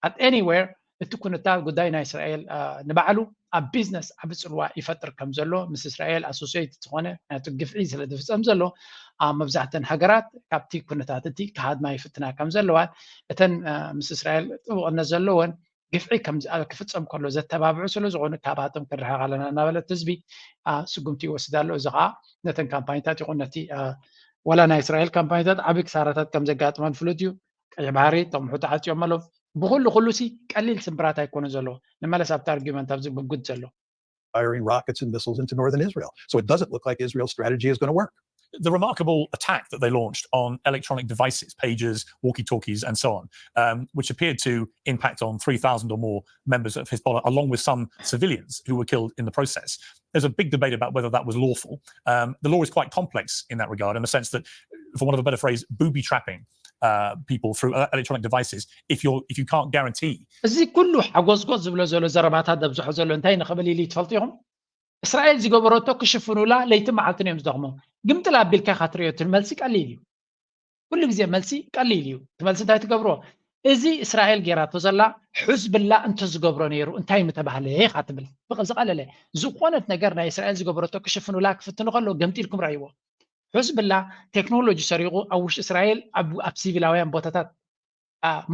at anywhere እቲ ኩነታት ጉዳይ ናይ እስራኤል ንባዕሉ ኣብ ቢዝነስ ዓቢ ፅልዋ ይፈጥር ከም ዘሎ ምስ እስራኤል ኣሶሴይት ዝኾነ ናቱ ግፍዒ ስለ ዝፍፀም ዘሎ ኣብ መብዛሕተን ሃገራት ካብቲ ኩነታት እቲ ክሃድማ ይፍትና ከም ዘለዋን እተን ምስ እስራኤል ጥቡቕነት ዘለወን ግፍዒ ክፍፀም ከሎ ዘተባብዑ ስለ ዝኾኑ ካብኣቶም ክንርሕቕ ኣለና እናበለት ህዝቢ ስጉምቲ ይወስድ ኣሎ። እዚ ከዓ ነተን ካምፓኒታት ይኹን ነቲ ዋላ ናይ እስራኤል ካምፓኒታት ዓብዪ ክሳራታት ከም ዘጋጥመን ፍሉጥ እዩ። ቀይሕ ባሕሪ እቶም ውሑድ ተዓፅዮም ኣለዉ። ብኩሉ ኩሉ ሲ ቀሊል ስምብራት ኣይኮነ ዘለዎ። ንመለስ ኣብቲ ኣርጊመንት ኣብዚ ብጉት ዘሎ firing rockets and missiles into northern Israel. So it doesn't look like Israel's strategy is going to work. The remarkable attack that they launched on electronic devices, pagers, walkie talkies, and so on, um, which appeared to impact on three thousand or more members of Hezbollah, along with some civilians who were killed in the process. There's a big debate about whether that was lawful. Um, the law is quite complex in that regard, in the sense that, for want of a better phrase, booby trapping uh, people through uh, electronic devices if you're if you can't guarantee እዚ ኩሉ ሓጎዝጎዝ ዝብሎ ዘሎ ዘረባታት ዘብዝሖ ዘሎ እንታይ ንኽብል ኢሉ ትፈልጡ ኢኹም? እስራኤል ዝገበረቶ ክሽፍኑላ ለይቲ መዓልትን እዮም ዝደኽሞ። ግምጥል ኣቢልካ ኢኻ ትሪኦ። እቲ መልሲ ቀሊል እዩ። ኩሉ ግዜ መልሲ ቀሊል እዩ። እቲ መልሲ እንታይ ትገብርዎ? እዚ እስራኤል ጌራቶ ዘላ ሕዝብላ እንተዝገብሮ ነይሩ እንታይ ምተባህለ ኢኻ ትብል። ብቐ- ዝቐለለ ዝኾነት ነገር ናይ እስራኤል ዝገበረቶ ክሽፍኑላ ክፍትኑ ከሎ ገምጢልኩም ረእይዎ። ሕዝብላ ቴክኖሎጂ ሰሪቑ ኣብ ውሽጢ እስራኤል ኣብ ኣብ ሲቪላውያን ቦታታት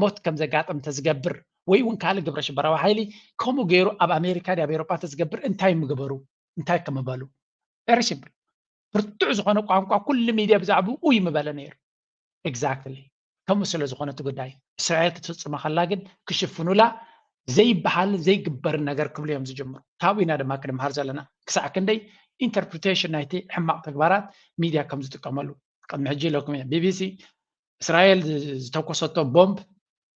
ሞት ከም ዘጋጥም ተዝገብር ወይ እውን ካልእ ግብረ ሽበራዊ ሓይሊ ከምኡ ገይሩ ኣብ ኣሜሪካ ድያ ኣብ ኤሮጳ ተዝገብር እንታይ ምግበሩ እንታይ ከምበሉ very simple ብርቱዕ ዝኾነ ቋንቋ ኩሉ ሚድያ ብዛዕባኡ እዩ ምበለ ነይሩ exactly ከምኡ ስለ ዝኾነ እቲ ጉዳይ እስራኤል ክትፍፅመ ከላ ግን ክሽፍኑላ ዘይበሃልን ዘይግበርን ነገር ክብሉ እዮም ዝጅምሩ ካብኡ ኢና ድማ ክንምሃር ዘለና ክሳዕ ክንደይ interpretation ናይቲ ሕማቕ ተግባራት ሚድያ ከም ዝጥቀመሉ ቅድሚ ሕጂ ኢለኩም እየ ቢቢሲ እስራኤል ዝተኮሰቶ ቦምብ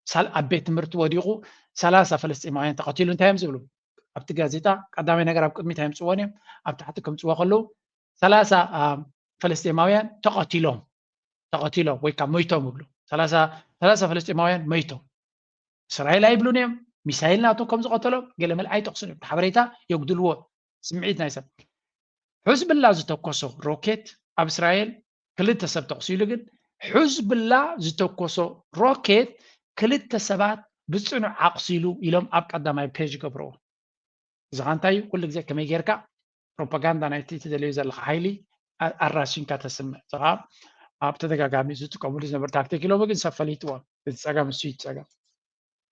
ሳል ኣብ ቤት ትምህርቲ ወዲቑ ሰላሳ ፈለስጢማውያን ተቐቲሉ እንታይ እዮም ዝብሉ ኣብቲ ጋዜጣ ቀዳማይ ነገር ኣብ ቅድሚት ኣየምፅዎን እዮም ኣብ ታሕቲ ከምፅዎ ከለዉ ሰላሳ ፈለስጢማውያን ተቐቲሎም ተቐቲሎም ወይ ካብ ሞይቶም ይብሉ ሰላሳ ፈለስጢማውያን ሞይቶም እስራኤል ኣይብሉን እዮም ሚሳይል ናቱ ከም ዝቐተሎም ገለ መለ ኣይጠቕሱን እዮም ሓበሬታ የጉድልዎ ስምዒት ናይ ሰብ ሕዝብላ ዝተኮሶ ሮኬት ኣብ እስራኤል ክልተ ሰብ ተቕሲሉ ግን ሕዝብላ ዝተኮሶ ሮኬት ክልተ ሰባት ብፅኑዕ ዓቕሲሉ ኢሎም ኣብ ቀዳማይ ፔጅ ገብርዎ እዚ ኻ እንታይ እዩ ኩሉ ግዜ ከመይ ጌርካ ፕሮፓጋንዳ ናይቲ ትደልዮ ዘለካ ሓይሊ ኣራሲንካ ተስምዕ እዚ ኸዓ ኣብ ተደጋጋሚ ዝጥቀምሉ ዝነበሩ ታክቲክ ኢሎም ግን ሰብ ፈሊጥዎ እቲ ፀገም እሱ እዩ ፀገም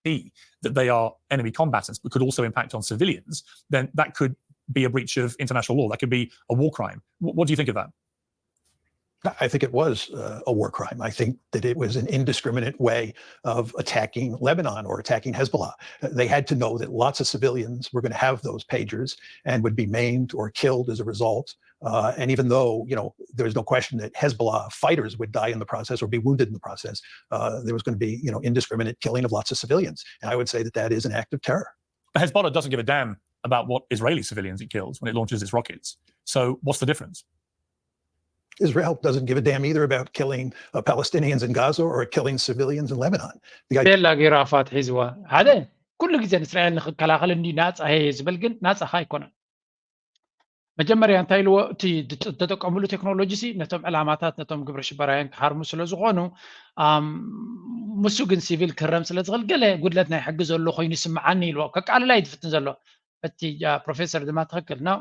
see that they are enemy combatants but could also impact on civilians, then that could be a breach of international law. That could be a war crime. What do you think of that? I think it was uh, a war crime. I think that it was an indiscriminate way of attacking Lebanon or attacking Hezbollah. They had to know that lots of civilians were going to have those pagers and would be maimed or killed as a result. Uh, and even though you know there was no question that Hezbollah fighters would die in the process or be wounded in the process, uh, there was going to be you know indiscriminate killing of lots of civilians. And I would say that that is an act of terror. Hezbollah doesn't give a damn about what Israeli civilians it kills when it launches its rockets. So what's the difference? Israel doesn't give a damn either about killing uh, Palestinians in Gaza or killing civilians in Lebanon. ቤላ ገይሩ ኣፋት ሒዝዋ ሓደ ኩሉ ግዜ ንእስራኤል ንክከላኸል እንዲ ናፃ ሀየ ዝብል ግን ናፃኻ ኣይኮነን መጀመርያ እንታይ ኢልዎ እቲ ተጠቀምሉ ቴክኖሎጂ ሲ ነቶም ዕላማታት ነቶም ግብረ ሽበራውያን ክሃርሙ ስለ ዝኾኑ ምስ ግን ሲቪል ክህረም ስለ ዝኽእል ገለ ጉድለት ናይ ሕጊ ዘሎ ኮይኑ ይስምዓኒ ኢልዎ ከቃልላ እዩ ዝፍትን ዘሎ እቲ ፕሮፌሰር ድማ ትኽክል ና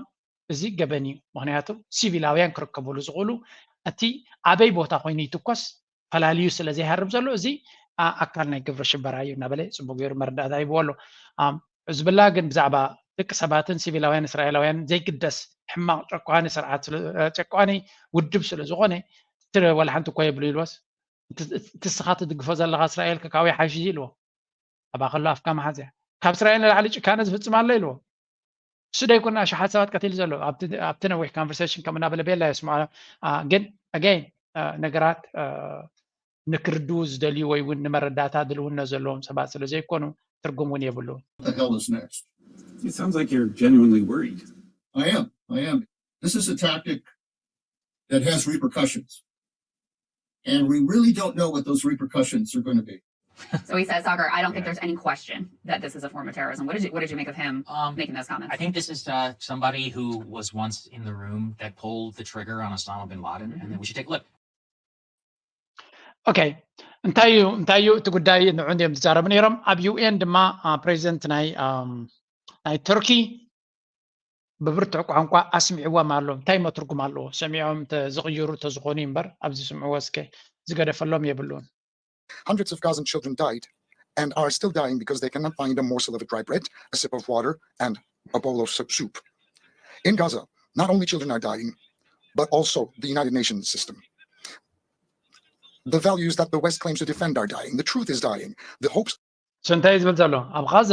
እዚ ገበን እዩ ምክንያቱ ሲቪላውያን ክርከብሉ ዝኽእሉ እቲ ኣበይ ቦታ ኮይኑ ይትኮስ ፈላልዩ ስለ ዘይሃርም ዘሎ እዚ ኣካል ናይ ግብረ ሽበራ እዩ እናበለ ፅቡቅ ገይሩ መረዳእታ ይብዎ ኣሎ ሕዝብላ ግን ብዛዕባ ደቂ ሰባትን ሲቪላውያን እስራኤላውያን ዘይግደስ ሕማቕ ጨቋኒ ስርዓት ጨቋኒ ውድብ ስለ ዝኾነ ትረ ወላ ሓንቲ እኮ የብሉ ኢልዎስ ትስኻ ትድግፎ ዘለኻ እስራኤል ከካዊ ሓይሽ ኢልዎ ኣባ ከሎ ኣፍካ መሓዝያ ካብ እስራኤል ንላዕሊ ጭካነ ዝፍጽም ኣሎ ኢልዎ እሱ ደይኮነ ኣሽሓት ሰባት ቀቲሉ ዘሎ ኣብቲ ነዊሕ conversation ከም እናበለ ቤላ የስምዖ ግን again ነገራት ንክርድኡ ዝደልዩ ወይ እውን ንመረዳእታ ድልውነት ዘለዎም ሰባት ስለ ዘይኮኑ ትርጉም እውን የብሉን። It sounds like you're genuinely worried. I am. I am. This is a tactic that has repercussions. And we really don't know what those repercussions are going to be. So he says, Saagar, I don't think there's any question that this is a form of terrorism. What did you What did you make of him um, making those comments? I think this is uh, somebody who was once in the room that pulled the trigger on Osama bin Laden, mm-hmm. and then we should take a look. Okay. እንታይ እዩ እንታይ እዩ እቲ ጉዳይ ንዑ እንዲዮም ዝዛረቡ ነይሮም ኣብ ዩ ኤን ድማ ፕሬዚደንት ናይ ናይ ቱርኪ ብብርቱዕ ቋንቋ ኣስሚዕዎም ኣሎ እንታይ መትርጉም ኣለዎ ሰሚዖም ዝቕይሩ ተዝኾኑ እምበር ኣብዚ ስምዕዎ እስከ ዝገደፈሎም የብሉን Hundreds of Gazan children died and are still dying because they cannot find a morsel of a dry bread, a sip of water, and a bowl of soup. In Gaza, not only children are dying, but also the United Nations system. The values that the West claims to defend are dying. The truth is dying. The hopes እንታይ ዝብል ዘሎ ኣብ ቃዛ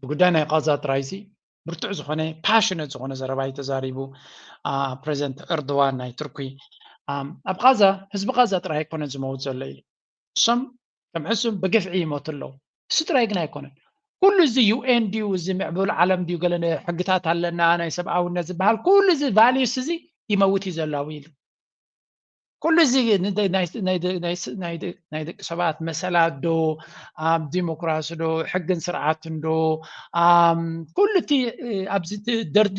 ብጉዳይ ናይ ቃዛ ጥራይሲ ብርቱዕ ዝኾነ ፓሽነት ዝኾነ ዘረባ እዩ ተዛሪቡ። ፕሬዚደንት ኤርዶዋን ናይ ቱርኪ ኣብ ቃዛ ህዝቢ ቃዛ ጥራይ ኣይኮነን ዝመውት ዘሎ ኢሉ። እሶም ከም ሕሱም ብግፍዒ ይሞቱ ኣለዉ። እሱ ጥራይ ግን ኣይኮነን። ኩሉ እዚ ዩኤን ድዩ፣ እዚ ምዕቡል ዓለም ድዩ፣ ገለ ሕግታት ኣለና ናይ ሰብኣውነት ዝበሃል ኩሉ እዚ ቫሊዩስ እዚ ይመውት እዩ ዘሎ ኢሉ። ኩሉ እዚ ናይ ደቂ ሰባት መሰላት ዶ፣ ዲሞክራሲ ዶ፣ ሕግን ስርዓትን ዶ፣ ኩሉ እቲ ኣብዚ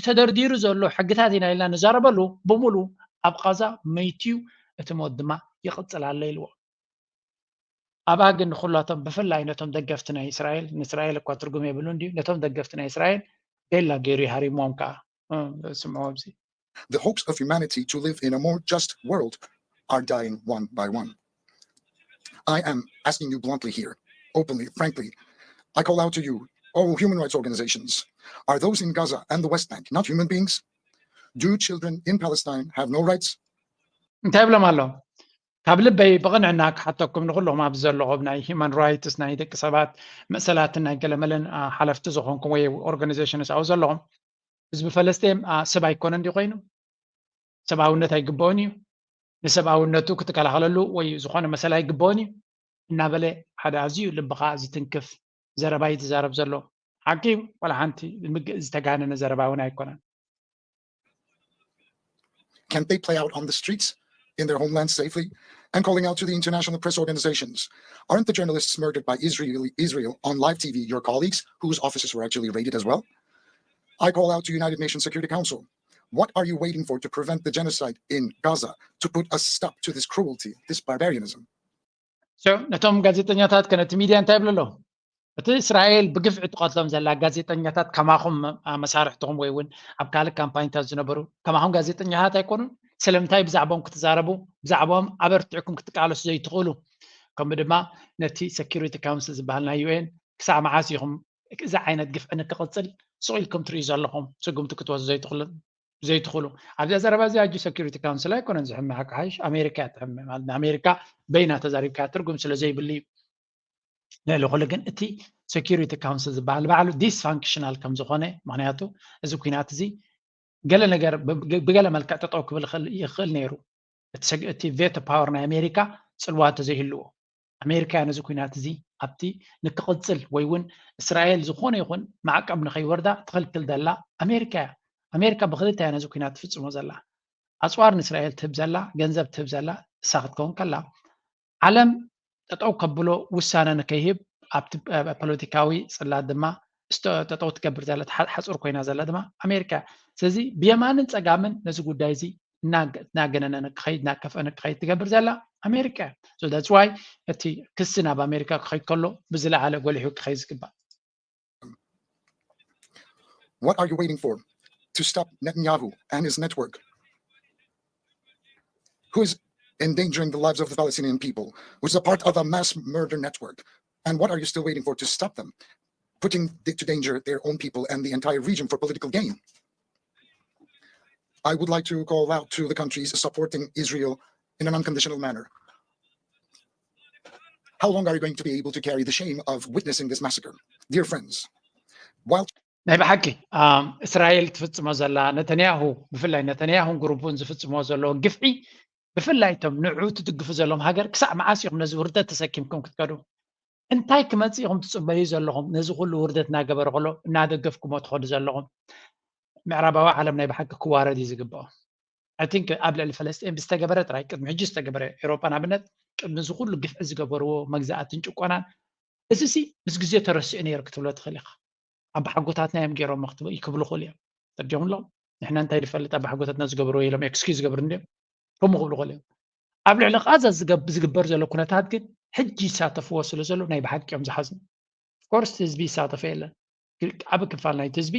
ተደርዲሩ ዘሎ ሕግታት ኢና ኢልና ንዛረበሉ ብምሉ ኣብ ቃዛ መይትዩ፣ እቲ ሞት ድማ ይቕፅል ኣሎ ኢልዎ። ኣብኣ ግን ንኩላቶም ብፍላይ ነቶም ደገፍቲ ናይ እስራኤል፣ ንእስራኤል እኳ ትርጉም የብሉን ድዩ፣ ነቶም ደገፍቲ ናይ እስራኤል ቤላ ገይሩ ይሃሪምዎም ከዓ። ስምዑ ኣብዚ The hopes of humanity to live in a more just world are dying one by one. I am asking you bluntly here, openly, frankly. I call out to you, all human rights organizations. Are those in Gaza and the West Bank not human beings? Do children in Palestine have no rights? እንታይ ብሎም ኣሎ? ካብ ልበይ ብቕንዕና ክሓተኩም ንኩልኹም ኣብዚ ዘለኹም ናይ ሂማን ራይትስ ናይ ደቂ ሰባት መሰላትን ናይ ገለመለን ሓለፍቲ ዝኾንኩም ወይ ኦርጋኒዜሽንስ ኣብኡ ዘለኹም ህዝቢ ፈለስጤም ሰብ ኣይኮነን ድዩ ኮይኑ? ሰብኣውነት ኣይግበኦን እዩ? ንሰብኣውነቱ ክትከላኸለሉ ወይ ዝኾነ መሰል ኣይግበኦን እዩ? እናበለ ሓደ ኣዝዩ ልብኻ ዝትንክፍ ዘረባ እዩ ዝዛረብ ዘሎ። ሓቂ እዩ፣ ዋላ ሓንቲ ዝተጋነነ ዘረባ እውን ኣይኮነን። Can't they play out on the streets in their homeland safely? And calling out to the international press organizations. Aren't the journalists murdered by Israel, Israel on live T V your colleagues whose offices were actually raided as well? I call out to United Nations Security Council. What are you waiting for to prevent the genocide in Gaza, to put a stop to this cruelty, this barbarianism? ነቶም ጋዜጠኛታት ከነቲ ሚድያ እንታይ ይብሉ ኣለዉ? እቲ እስራኤል ብግፍዒ ትቐትሎም ዘላ ጋዜጠኛታት ከማኹም መሳርሕትኹም ወይ እውን ኣብ ካልእ ካምፓኒታት ዝነበሩ ከማኹም ጋዜጠኛታት ኣይኮኑን? ስለምንታይ ብዛዕባኦም ክትዛረቡ፣ ብዛዕባኦም ኣበርቲዕኩም ክትቃለሱ ዘይትኽእሉ? ከምኡ ድማ ነቲ ሴኪሪቲ ካውንስል ዝበሃል ናይ ዩኤን ክሳዕ መዓስ ኢኹም እዚ ዓይነት ግፍዒ ንክቕፅል ስቕ ኢልኩም ትርእዩ ዘለኹም ስጉምቲ ክትወስዱ ዘይትኽእሉ? ኣብዚኣ ዘረባ እዚኣ ሕጂ ሴኪሪቲ ካውንስል ኣይኮነን ዝሕመ፣ ሓቂ ሓይሽ ኣሜሪካ እያ ትሕመ። ማለት ንኣሜሪካ በይና ተዛሪብካ ትርጉም ስለ ዘይብሉ እዩ። ልዕሊ ኩሉ ግን እቲ ሴኪሪቲ ካውንስል ዝበሃል ባዕሉ ዲስፋንክሽናል ከም ዝኾነ፣ ምክንያቱ እዚ ኩናት እዚ ገለ ነገር ብገለ መልክዕ ጠጠው ክብል ይኽእል ነይሩ። እቲ ቬቶ ፓወር ናይ ኣሜሪካ ፅልዋ እንተዘይህልዎ ኣሜሪካ ነዚ ኩናት እዚ ኣብቲ ንክቕፅል ወይ እውን እስራኤል ዝኾነ ይኹን ማዕቀብ ንኸይወርዳ ትኽልክል ዘላ ኣሜሪካ እያ። ኣሜሪካ ብክልተ እያ ነዚ ኩናት ትፍፅሞ ዘላ። ኣፅዋር ንእስራኤል ትህብ ዘላ፣ ገንዘብ ትህብ ዘላ እሳ ክትከውን ከላ ዓለም ጠጠው ከብሎ ውሳነ ንከይህብ ኣብቲ ፖለቲካዊ ፅላት ድማ ጠጠው ትገብር ዘላ ሓፁር ኮይና ዘላ ድማ ኣሜሪካ። ስለዚ ብየማንን ፀጋምን ነዚ ጉዳይ እዚ እናገነነ ንክኸይድ እናከፍአ ንክኸይድ ትገብር ዘላ ኣሜሪካ እያ። So that's why እቲ ክሲ ናብ ኣሜሪካ ክኸይድ ከሎ ብዝለዓለ ጎሊሑ ክኸይድ ዝግባእ። What are you waiting for to stop Netanyahu and his network? Who is endangering the lives of the Palestinian people, who's a part of a mass murder network? And what are you still waiting for to stop them, putting to danger their own people and the entire region for political gain? I would like to call out to the countries supporting Israel in an unconditional manner. How long are you going to be able to carry the shame of witnessing this massacre? Dear friends, while ናይ ብሓቂ እስራኤል ትፍፅሞ ዘላ፣ ነተንያሁ ብፍላይ ነተንያሁን ግሩቡን ዝፍፅሞ ዘሎ ግፍዒ ብፍላይ እቶም ንዑ ትድግፉ ዘለኹም ሃገር ክሳዕ መዓስ ኢኹም ነዚ ውርደት ተሰኪምኩም ክትከዱ? እንታይ ክመፅእ ኢኹም ትፅበዩ ዘለኹም? ነዚ ኩሉ ውርደት እናገበረ ከሎ እናደገፍኩሞ ትኸዱ ዘለኹም ምዕራባዊ ዓለም ናይ ብሓቂ ክዋረድ እዩ ዝግብኦ። I think ኣብ ልዕሊ ፈለስጢን ብዝተገበረ ጥራይ፣ ቅድሚ ሕጂ ዝተገበረ፣ ኤውሮጳ ንኣብነት ቅድሚ እዚ ኩሉ ግፍዒ ዝገበርዎ መግዛእትን ጭቆናን፣ እዚ ሲ ምስ ግዜ ተረሲዑ ነይሩ ክትብሎ ትኽእል ኢኻ። ኣባሓጎታትና እዮም ገይሮሞ ክብሉ ይኽእሉ እዮም። ተርዲኦም ኣለዉ። ንሕና እንታይ ንፈልጥ ኣባሓጎታትና ዝገበርዎ ኢሎም ኤክስኪዝ ዝገብሩ እንድዮም ከምኡ ክብሉ ይኽእሉ እዮም። ኣብ ልዕሊ ቃዛ ዝግበር ዘሎ ኩነታት ግን ሕጂ ይሳተፍዎ ስለ ዘሎ ናይ ብሓቂ እዮም ዝሓዝኑ። ኦፍኮርስ ህዝቢ ይሳተፎ የለን። ዓብ ክፋል ናይቲ ህዝቢ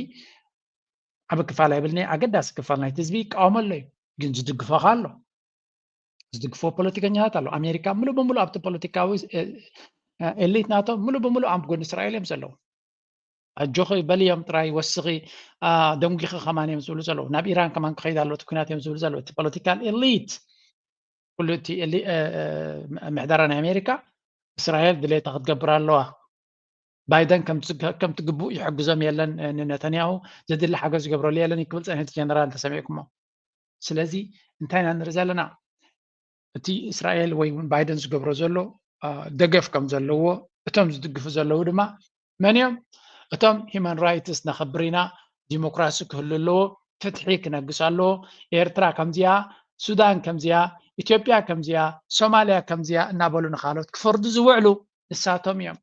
ዓብ ክፋል ኣይብልኒ፣ ኣገዳሲ ክፋል ናይቲ ህዝቢ ይቃወሞ ኣሎ እዩ። ግን ዝድግፎ ከ ኣሎ፣ ዝድግፎ ፖለቲከኛታት ኣሎ። ኣሜሪካ ምሉእ ብምሉእ ኣብቲ ፖለቲካዊ ኤሊት ናቶም ሙሉ ብሙሉ ኣብ ጎኒ እስራኤል እዮም ዘለዉ። ኣጆኺ በልዮም ጥራይ፣ ወስኺ፣ ደንጒኺ ከማን እዮም ዝብሉ ዘለዉ። ናብ ኢራን ከማን ክኸይድ ኣሎ እቲ ኲናት እዮም ዝብሉ ዘለዉ። እቲ ፖለቲካል ኤሊት፣ ኩሉ እቲ ምሕደራ ናይ ኣሜሪካ፣ እስራኤል ድሌታ ክትገብር ኣለዋ። ባይደን ከምቲ ግቡእ ይሕግዞም የለን፣ ንነተንያሁ ዘድሊ ሓገዝ ዝገብረሉ የለን ክብል ጸኒሑ እቲ ጀነራል፣ እንተሰሚዕኩሞ። ስለዚ እንታይ ኢና ንርኢ ዘለና? እቲ እስራኤል ወይ እውን ባይደን ዝገብሮ ዘሎ ደገፍ ከም ዘለዎ፣ እቶም ዝድግፉ ዘለዉ ድማ መን እዮም? እቶም ሂማን ራይትስ ነኸብር ኢና፣ ዲሞክራሲ ክህሉ ኣለዎ፣ ፍትሒ ክነግስ ኣለዎ፣ ኤርትራ ከምዚኣ፣ ሱዳን ከምዚኣ፣ ኢትዮጵያ ከምዚኣ፣ ሶማልያ ከምዚኣ እናበሉ ንኻልኦት ክፈርዱ ዝውዕሉ ንሳቶም እዮም።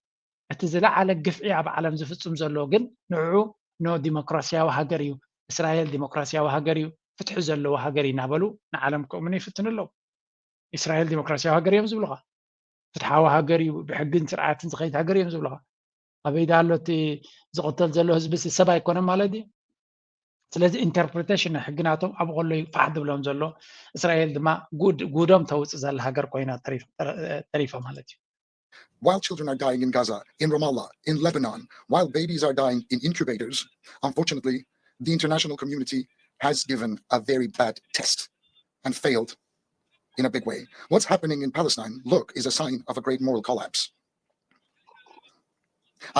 እቲ ዝለዓለ ግፍዒ ኣብ ዓለም ዝፍጽም ዘሎ ግን ንዕኡ ኖ ዲሞክራሲያዊ ሃገር እዩ፣ እስራኤል ዲሞክራሲያዊ ሃገር እዩ፣ ፍትሒ ዘለዎ ሃገር እዩ እናበሉ ንዓለም ክእምኑ ይፍትኑ ኣለዉ። እስራኤል ዲሞክራሲያዊ ሃገር እዮም ዝብሉኻ። ፍትሓዊ ሃገር እዩ፣ ብሕግን ስርዓትን ዝኸይድ ሃገር እዮም ዝብሉኻ። ኣበይ ዳ ኣሎ እቲ ዝቕተል ዘሎ ህዝቢ ሰብ ኣይኮነን ማለት እዩ? ስለዚ ኢንተርፕሪቴሽን ናይ ሕጊ ናቶም ኣብኡ ከሎ እዩ ፋሕ ዝብሎም ዘሎ። እስራኤል ድማ ጉዶም ተውፅእ ዘላ ሃገር ኮይና ተሪፋ ማለት እዩ። While children are dying in Gaza, in Ramallah, in Lebanon, while babies are dying in incubators, unfortunately, the international community has given a very bad test and failed in a big way. What's happening in Palestine, look, is a sign of a great moral collapse.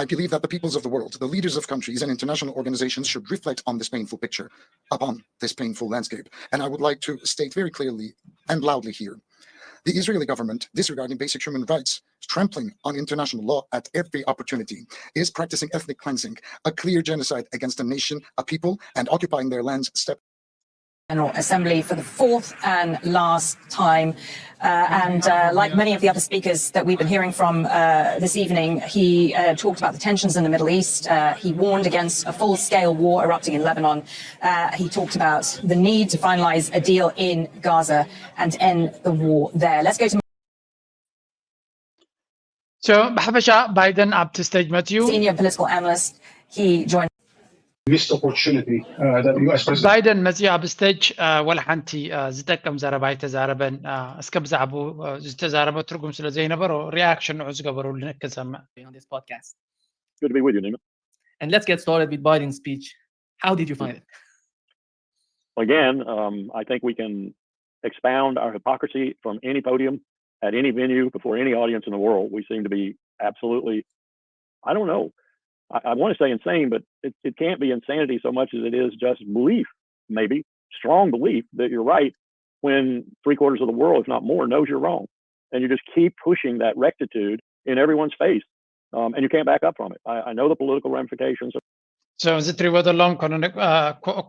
I believe that the peoples of the world, the leaders of countries and international organizations should reflect on this painful picture, upon this painful landscape. And I would like to state very clearly and loudly here, the Israeli government, disregarding basic human rights, trampling on international law at every opportunity, is practicing ethnic cleansing, a clear genocide against a nation, a people, and occupying their lands step General Assembly for the fourth and last time. Uh, and uh, like many of the other speakers that we've been hearing from uh, this evening, he uh, talked about the tensions in the Middle East. Uh, he warned against a full scale war erupting in Lebanon. Uh, he talked about the need to finalize a deal in Gaza and end the war there. Let's go to ብሓፈሻ ባይደን ኣብቲ ስቴጅ መፅዩ senior political analyst. He joined missed opportunity uh, that the U S president. ባይደን መፅዩ ኣብ ስቴጅ ወላ ሓንቲ ዝጠቅም ዘረባ ኣይተዛረበን። እስከ ብዛዕባኡ ዝተዛረበ ትርጉም ስለ ዘይነበሮ ሪኣክሽን ንዑ ዝገበሩሉ ንክንሰምዕ። Good to be with you, Nima. And let's get started with Biden's speech. How did you find it? Again, um, I think we can expound our hypocrisy from any podium at any venue before any audience in the world. We seem to be absolutely, I don't know. I, I want to say insane, but it, it can't be insanity so much as it is just belief, maybe strong belief that you're right when three quarters of the world, if not more, knows you're wrong. And you just keep pushing that rectitude in everyone's face, um, and you can't back up from it. I, I know the political ramifications. እዚ እትሪእዎ ዘለኹም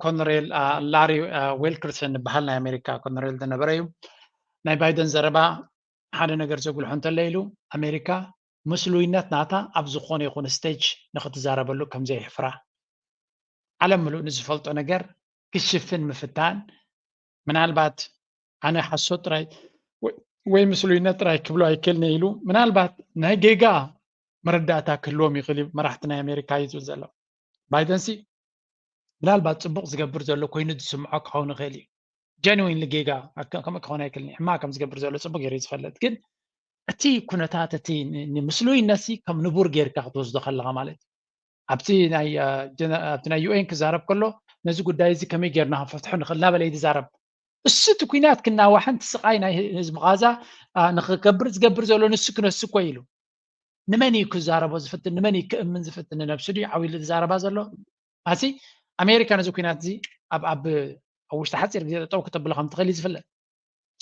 ኮሎኔል ላሪ ዊልከርሰን ዝበሃል ናይ ኣሜሪካ ኮሎኔል ዝነበረ እዩ። ናይ ባይደን ዘረባ ሓደ ነገር ዘጉልሖ እንተሎ ኢሉ፣ ኣሜሪካ ምስሉይነት ናታ ኣብ ዝኾነ ይኹን ስቴጅ ንክትዛረበሉ ከምዘየሕፍራ፣ ዓለም ምሉእ ንዝፈልጦ ነገር ክሽፍን ምፍታን፣ ምናልባት ኣነ ሓሶት ጥራይ ወይ ምስሉይነት ጥራይ ክብሎ ኣይክእልን ኢሉ፣ ምናልባት ናይ ጌጋ መረዳእታ ክህልዎም ይኽእል እዩ መራሕቲ ናይ ኣሜሪካ እዩ ዝብል ዘሎ። ባይደንሲ ምናልባት ፅቡቕ ዝገብር ዘሎ ኮይኑ ዝስምዖ ክኸውን ይኽእል እዩ። ጀንዊንሊ ጌጋ ከምኡ ክኸውን ኣይክእልን እዩ። ሕማቕ ከም ዝገብር ዘሎ ፅቡቕ ገይሩ እዩ ዝፈልጥ። ግን እቲ ኩነታት እቲ ንምስሉይነትሲ ከም ንቡር ጌርካ ክትወስዶ ከለኻ ማለት እዩ። ኣብቲ ናይ ኣብቲ ናይ ዩ ኤን ክዛረብ ከሎ ነዚ ጉዳይ እዚ ከመይ ጌርና ክንፈትሖ ንኽእል እናበለ እዩ ዝዛረብ። እሱ እቲ ኩናት ክናዋሕን እቲ ስቓይ ናይ ህዝቢ ቓዛ ንኽከብር ዝገብር ዘሎ ንሱ ክነሱ እኮ ኢሉ። ንመን እዩ ክዛረቦ ዝፍትን? ንመን እዩ ክእምን ዝፍትን? ንነብሱ ድዩ ዓው ኢሉ ዝዛረባ ዘሎ? ኣሲ ኣሜሪካ ነዚ ኩናት እዚ ኣብ ኣብ ኣብ ውሽጢ ሓፂር ግዜ ጠጠው ክተብሎ ከም ትኽእል እዩ ዝፍለጥ።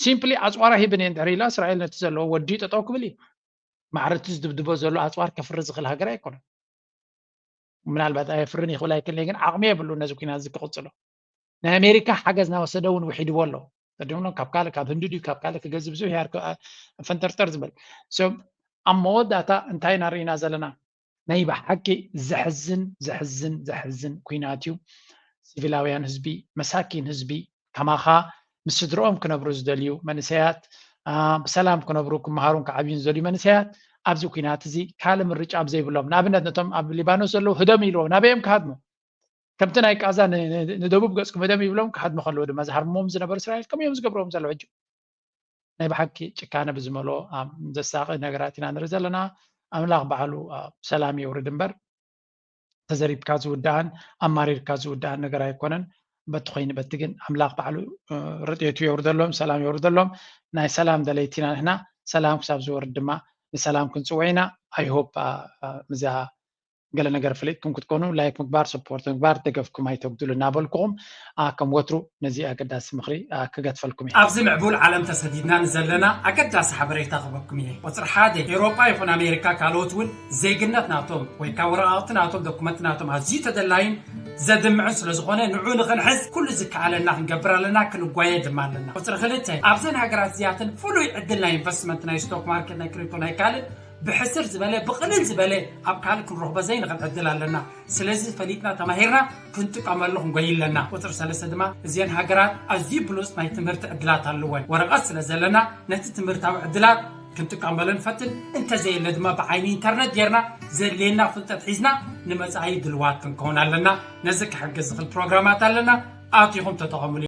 ሲምፕሊ ኣፅዋራ ሂብን እየ እንድሕር ኢላ እስራኤል ነቲ ዘለዎ ወዲኡ ጠጠው ክብል እዩ። ማዕረ እቲ ዝድብድቦ ዘሎ ኣፅዋር ከፍሪ ዝኽእል ሃገር ኣይኮነን። ምናልባት ኣየፍርን ይኽእል ኣይክእልን ግን ዓቕሚ የብሉ ነዚ ኩናት እዚ ክቕፅሎ። ናይ ኣሜሪካ ሓገዝ እናወሰደ እውን ውሒድዎ ኣሎ። ተዲምኖ ካብ ካልእ ካብ ህንዲ ድዩ ካብ ካልእ ክገዝእ ብዙሕ ያር ፈንጠርጠር ዝብል። ኣብ መወዳእታ እንታይ ኢና ርኢና ዘለና? ናይ ብሓቂ ዘሕዝን ዘሕዝን ዘሕዝን ኩናት እዩ። ሲቪላውያን ህዝቢ፣ መሳኪን ህዝቢ ከማኻ ምስ ስድርኦም ክነብሩ ዝደልዩ መንእሰያት፣ ብሰላም ክነብሩ ክመሃሩን ክዓብዩን ዝደልዩ መንእሰያት ኣብዚ ኩናት እዚ ካልእ ምርጫ ኣብ ዘይብሎም፣ ንኣብነት ነቶም ኣብ ሊባኖስ ዘለዉ ህደሙ ኢልዎም ናበይ እዮም ክሃድሙ? ከምቲ ናይ ቃዛ ንደቡብ ገጽኩም ህደሙ ይብሎም ክሃድሙ ከለዉ ድማ ዝሃርምዎም ዝነበሩ እስራኤል ከምኡ እዮም ዝገብርዎም ዘለዉ። ሕጂ ናይ ብሓቂ ጭካነ ብዝመልኦ ዘሳቒ ነገራት ኢና ንርኢ ዘለና። ኣምላኽ ባዕሉ ሰላም የውርድ እምበር ተዘሪብካ ዝውዳእን ኣማሪርካ ዝውዳእን ነገር ኣይኮነን። በቲ ኮይኑ በቲ ግን ኣምላኽ ባዕሉ ርጥየቱ የውርደሎም፣ ሰላም የውርደሎም። ናይ ሰላም ደለይቲና ንሕና፣ ሰላም ክሳብ ዝወርድ ድማ ንሰላም ክንፅውዕ ኢና። ኣይሆፕ ምዛ ገለ ነገር ፈሊጥኩም ክትኮኑ ላይክ ምግባር፣ ሰፖርት ምግባር፣ ደገፍኩም ኣይተጉድሉ እናበልኩኹም ከም ወትሩ ነዚ ኣገዳሲ ምኽሪ ክገድፈልኩም እየ። ኣብዚ ምዕቡል ዓለም ተሰዲድና ንዘለና ኣገዳሲ ሓበሬታ ክበኩም እየ። ቁፅሪ ሓደ፣ ኤውሮጳ ይኹን ኣሜሪካ ካልኦት እውን ዜግነት ናቶም ወይ ከዓ ወረቓቕቲ ናቶም፣ ዶኩመንት ናቶም ኣዝዩ ተደላይን ዘድምዕን ስለ ዝኾነ ንዑ ንኽንሕዝ ኩሉ ዝከኣለና ክንገብር ኣለና፣ ክንጓየ ድማ ኣለና። ቁፅሪ ክልተ፣ ኣብዘን ሃገራት እዚኣተን ፍሉይ ዕድል ናይ ኢንቨስትመንት፣ ናይ ስቶክ ማርኬት፣ ናይ ክሪፕቶ፣ ናይ ካልእ ብሕስር ዝበለ ብቕልል ዝበለ ኣብ ካልእ ክንረኽቦ ዘይንኽእል ዕድል ኣለና። ስለዚ ፈሊጥና ተማሂርና ክንጥቀመሉ ክንጎይ ኣለና። ቁፅሪ ሰለስተ ድማ እዚአን ሃገራት ኣዝዩ ብሉፅ ናይ ትምህርቲ ዕድላት ኣለወን። ወረቐት ስለ ዘለና ነቲ ትምህርታዊ ዕድላት ክንጥቀመሉ ንፈትን፣ እንተዘየለ ድማ ብዓይኒ ኢንተርነት ጌርና ዘድልየና ፍልጠት ሒዝና ንመፃኢ ድልዋት ክንከውን ኣለና። ነዚ ክሕግዝ ዝኽእል ፕሮግራማት ኣለና፣ ኣቲኹም ተጠቐሙሉ።